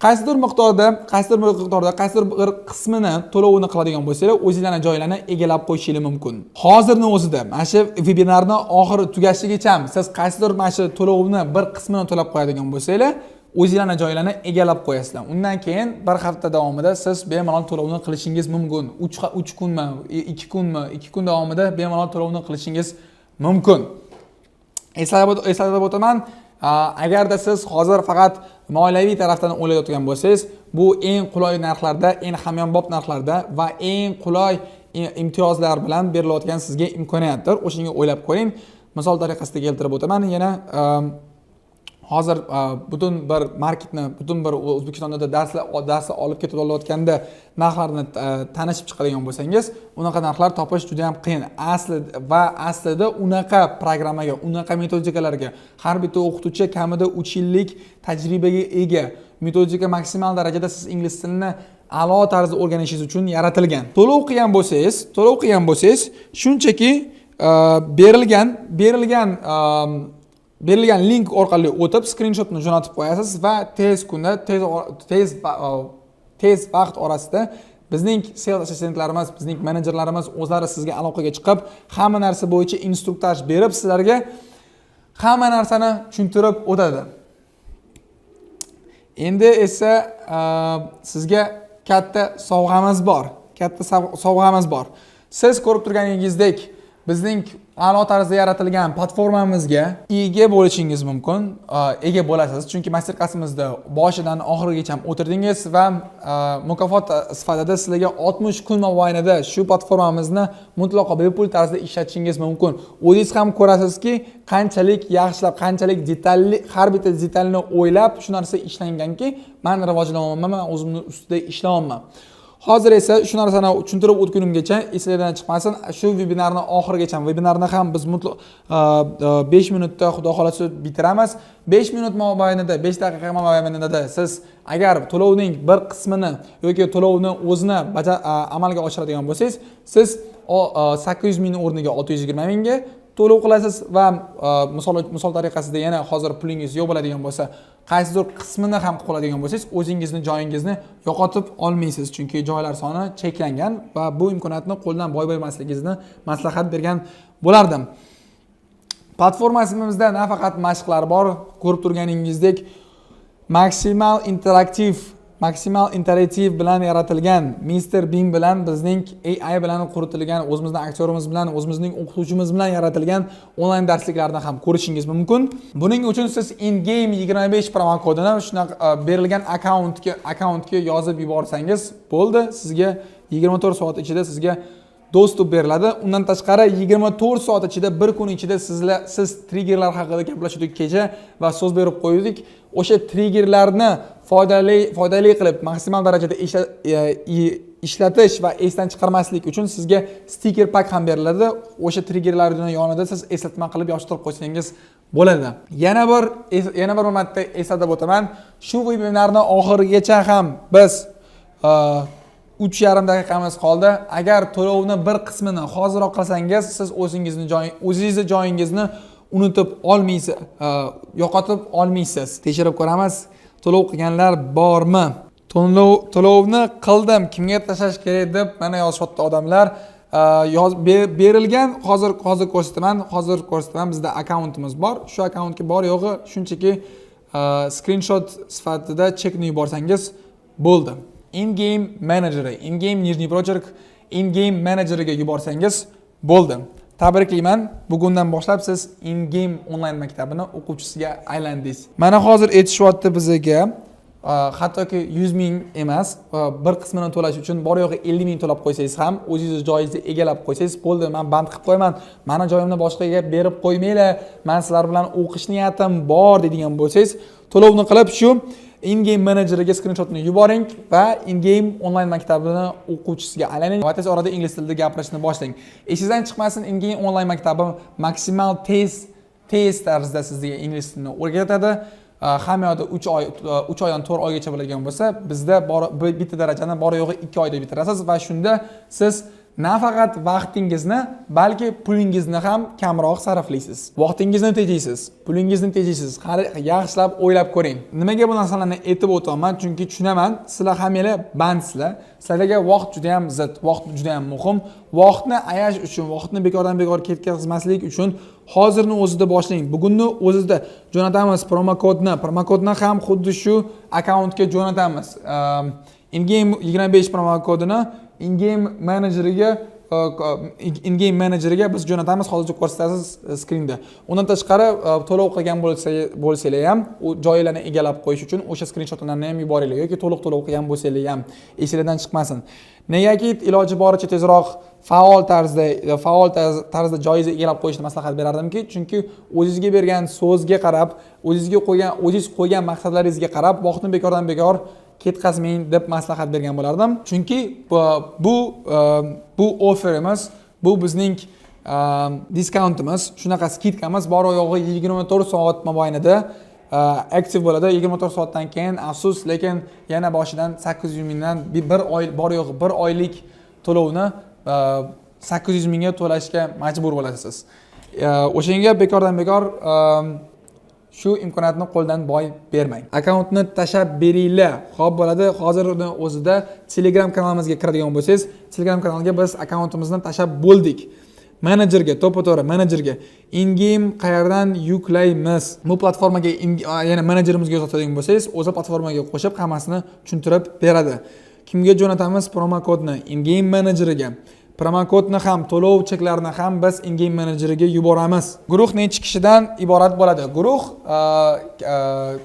Qaysidir miqdorda, qaysidir bir qismini to'lovini qiladigan bo'lsanglar, o'zinglarni joylarni egallab qo'yishinglar mumkin. Hozirni o'zida, mana shu vebinarni oxiri tugashigacha siz qaysidir mana shu to'lovni bir qismini to'lab qo'yadigan bo'lsanglar, o'zinglarni joylarni egallab qo'yasizlar. Undan keyin bir hafta davomida siz bemalol to'lovni qilishingiz mumkin. 3 kunmi, 2 kunmi, 2 kun davomida bemalol to'lovni qilishingiz mumkin. Eslatib o'taman, agarda siz hozir faqat moliyaviy tarafdan o'ylayotgan bo'lsangiz, bu eng qulay narxlarda, eng hamyonbop narxlarda va eng qulay imtiyozlar bilan berilayotgan sizga imkoniyatdir. O'shanga o'ylab ko'ring. Misol tariqasida keltirib o'taman yana, hozir butun bir marketni, butun bir O'zbekistonda darslar olib ketib olayotganda narxlarni tanishib chiqadigan bo'lsangiz, unaqa narxlar topish juda ham qiyin asli. Va aslida unaqa programmaga, unaqa metodikalarga har bitta o'qituvchi kamida 3 yillik tajribaga ega. Metodika maksimal darajada siz ingliz tilini a'lo tarzda o'rganishingiz uchun yaratilgan. To'lov qilgan bo'lsangiz, shunchaki berilgan link orqali o'tib, skrinshotni jo'natib qo'yasiz va tez kunda, tez vaqt orasida bizning sales assistentlarimiz, bizning menejerlarimiz o'zlari sizga aloqaga chiqib, hamma narsa bo'yicha instruktaj berib, sizlarga Hamma narsani tushuntirib o'tadi. Endi esa sizga katta sovg'amiz bor, katta sovg'amiz bor. Siz ko'rib turganingizdek, bizning a'lo tarzda yaratilgan platformamizga ega bo'lishingiz mumkin, ega bo'lasiz, chunki master klassimizda boshidan oxirigacha o'tirdingiz va mukofot sifatida sizlarga 60 kun mobaynida shu platformamizni mutlaqo bepul tarzda ishlatishingiz mumkin. O'zingiz ham ko'rasizki, qanchalik yaxshilab, qanchalik detalli, har bitta detalni o'ylab shu narsa ishlanganki, man rivojlanyapman, man o'zimni ustida ishlayapman. Hozir esa shu narsani tushuntirib o'tgunimgacha esinglardan chiqmasin, shu vebinarni oxirigacha, vebinarni ham biz mutlaq 5 minutda, xudo xohlasa, bitiramiz. 5 minut mobaynida, 5 daqiqa mobaynida siz agar to'lovning bir qismini yoki to'lovni o'zini amalga oshiradigan bo'lsangiz, siz 800 ming o'rniga 620 mingga to'lov qilasiz va misol tariqasida yana hozir pulingiz yo'q bo'ladigan bo'lsa, qaysidir qismini ham qilib qoladigan bo'lsangiz, o'zingizni joyingizni yo'qotib olmaysiz, chunki joylar soni cheklangan va bu imkoniyatni qo'ldan boy bermasligingizni maslahat bergan bo'lardim. Platformamizda nafaqat mashqlar bor, ko'rib turganingizdek, maksimal interaktiv bilan yaratilgan, Mister Bean bilan, bizning AI bilan quritilgan, o'zimizni aktyorimiz bilan, o'zimizning o'qituvchimiz bilan yaratilgan onlayn darsliklarni ham ko'rishingiz mumkin. Buning uchun siz InGame 25 promokodini shunaqa berilgan akkauntga yozib yuborsangiz bo'ldi, sizga 24 soat ichida sizga доступ beriladi. Undan tashqari, 24 soat ichida, bir kun ichida siz triggerlar haqida gaplashdik kecha va so'z berib qo'ydik. O'sha triggerlarni foydali qilib maksimal darajada ishlatish va esdan chiqarmaslik uchun sizga stiker pak ham beriladi. O'sha triggerlarni yonida siz eslatma qilib yopishtirib qo'ysangiz bo'ladi. Yana bir marta eslatib o'taman, shu vebinarni oxirigacha ham biz 3,5 daqiqamiz qoldi. Agar to'lovni bir qismini hoziroq qilsangiz, siz o'zingizni joyingizni unutib olmaysiz, yo'qotib olmaysiz. Tekshirib ko'ramiz, to'lov qilganlar bormi? To'lovni qildim, kimga tashlash kerak deb mana yozishyapti odamlar. Yoz berilgan, hozir ko'rsataman, hozir ko'rsataman. Bizda akkauntimiz bor. Shu akkauntga bor yo'g'i shunchaki skrinshot sifatida chekni yuborsangiz bo'ldi. In-game menejeri, in-game нижний прочерк in-game menejeriga yuborsangiz bo'ldi. Tabriklayman, bugundan boshlab siz In-game onlayn maktabini o'quvchisiga aylandingiz. Mana hozir aytishyapti bizaga, hattoki 100 ming emas, bir qismini to'lash uchun bor yo'g'i 50 ming to'lab qo'ysangiz ham, o'zingizni joyingizni egallab qo'ysangiz bo'ldi. Man band qilib qo'yaman, mani joyimni boshqaga berib qo'ymanglar, man sizlar bilan o'qish niyatim bor deydigan bo'lsangiz, to'lovni qilib shu in-game menejeriga skrinshotni yuboring va In-game onlayn maktabini o'quvchisiga aylaning va tez orada ingliz tilida gapirishni boshlang. Esingizdan chiqmasin, In-game onlayn maktabi maksimal tez tarzda sizga ingliz tilini o'rgatadi. Hamma yoqda 3 oy, 3 oydan 4 oygacha bo'ladigan bo'lsa, bizda bitta darajani bor yo'g'i 2 oyda bitirasiz va shunda siz nafaqat vaqtingizni, balki pulingizni ham kamroq sarflaysiz. Vaqtingizni tejaysiz, pulingizni tejaysiz. Hali yaxshilab o'ylab ko'ring. Nimaga bu narsalarni aytib o'tyapman? Chunki tushunaman, sizlar hammanglar bandsizlar. Sizlarga vaqt juda ham zid, vaqt juda ham muhim. Vaqtni ayash uchun, vaqtni bekordan bekor ketkazmaslik uchun hozirni o'zida boshlang. Bugunni o'zida jo'natamiz promokodni. Promokodni ham xuddi shu akkauntga jo'natamiz. InGame 25 promokodini in-game menejeriga biz jo'natamiz, hozircha ko'rsatasiz skrinda. Undan tashqari, to'lov qilgan bo'lsanglar ham, u joylarni egallab qo'yish uchun o'sha skrinshotlarni ham yuboringlar yoki to'liq to'lov qilgan bo'lsanglar ham esinglardan chiqmasin. Negaki iloji boricha tezroq faol tarzda joyingizni egallab qo'yishni maslahat berardimki, chunki o'zingizga bergan so'zga qarab, o'zingizga qo'ygan, o'zingiz qo'ygan maqsadlaringizga qarab vaqtni bekordan bekor ketkazmang deb maslahat bergan bo'lardim. Chunki bu offerimiz, bu bizning discountimiz, shunaqa скидка miz bor yo'g'i 24 soat mobaynida aktiv bo'ladi. 24 soatdan keyin, afsus, lekin yana boshidan 800 mingdan bir oy, bor yo'g'i bir oylik to'lovni 800 mingga to'lashga majbur bo'lasiz. O'shanga bekordan bekor shu imkoniyatni qo'ldan boy bermang. Akkauntni tashlab beringlar. Xo'p, bo'ladi. Hozirni o'zida Telegram kanalimizga kiradigan bo'lsangiz, Telegram kanalga biz akkauntimizni tashlab bo'ldik. Menejerga, to'ppa to'g'ri menejerga. "Ingame qayerdan yuklaymiz?" Bu platformaga ya'ni menejerimizga yozadigan bo'lsangiz, o'zi platformaga qo'shib, hammasini tushuntirib beradi. Kimga jo'natamiz promokodni? Ingame menejeriga. Promokodni ham, to'lov cheklarini ham biz Ingame menejeriga yuboramiz. Guruh nechi kishidan iborat bo'ladi? Guruh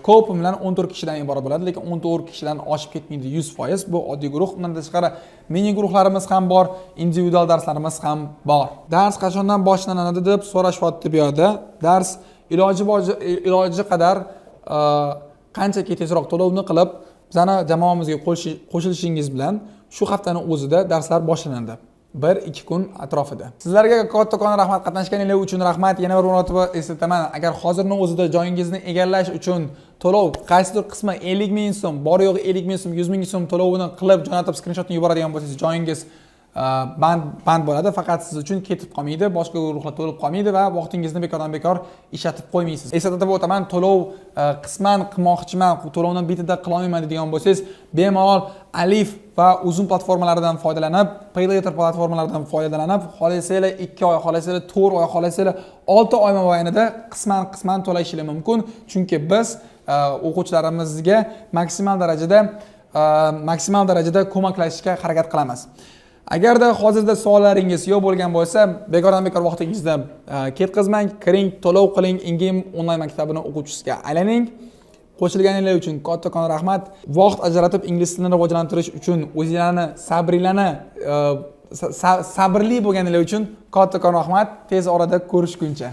ko'pi bilan 14 kishidan iborat bo'ladi, lekin 14 kishidan oshib ketmaydi 100%. Bu oddiy guruh. Undan tashqari mini guruhlarimiz ham bor, individual darslarimiz ham bor. Dars qachondan boshlanadi, deb so'rashyapti bu yerda. Dars iloji qadar qanchaki tezroq to'lovni qilib, bizani jamoamizga qo'shilishingiz bilan shu haftani o'zida darslar boshlanadi, 1-2 kun atrofida. Sizlarga kattakon rahmat, qatnashganinglar uchun rahmat. Yana bir marotaba eslataman, agar hozirni o'zida joyingizni egallash uchun to'lov qaysidir qismi, 50 000 so'm, bor yo'g'i 50 000 so'm, 100 000 so'm to'lovini qilib jo'natib, skrinshotni yuboradigan bo'lsangiz, joyingiz band bo'ladi faqat siz uchun, ketib qolmaydi, boshqa guruhlar to'lib qolmaydi va vaqtingizni bekordan bekor ishlatib qo'ymaysiz. Eslatib o'taman, to'lov qisman qilmoqchiman, to'lovni bittada qilolmayman deydigan bo'lsangiz, bemalol Alif va Uzum platformalaridan foydalanib, Paylater platformalaridan foydalanib, xohlasanglar 2 oy, xohlasanglar 4 oy, xohlasanglar 6 oy mobaynida qisman qisman to'lashinglar mumkin, chunki biz o'quvchilarimizga maksimal darajada ko'maklashishga harakat qilamiz. Agarda hozirda savollaringiz yo'q bo'lgan bo'lsa, bekordan bekor vaqtingizni ketkazmang, kiring, to'lov qiling, Ingame onlayn maktabini o'quvchisiga aylaning. Qo'shilganinglar uchun kattakon rahmat. Vaqt ajratib, ingliz tilini rivojlantirish uchun o'zinglarni sabringlarni sabrli bo'lganinglar uchun kattakon rahmat. Tez orada ko'rishguncha.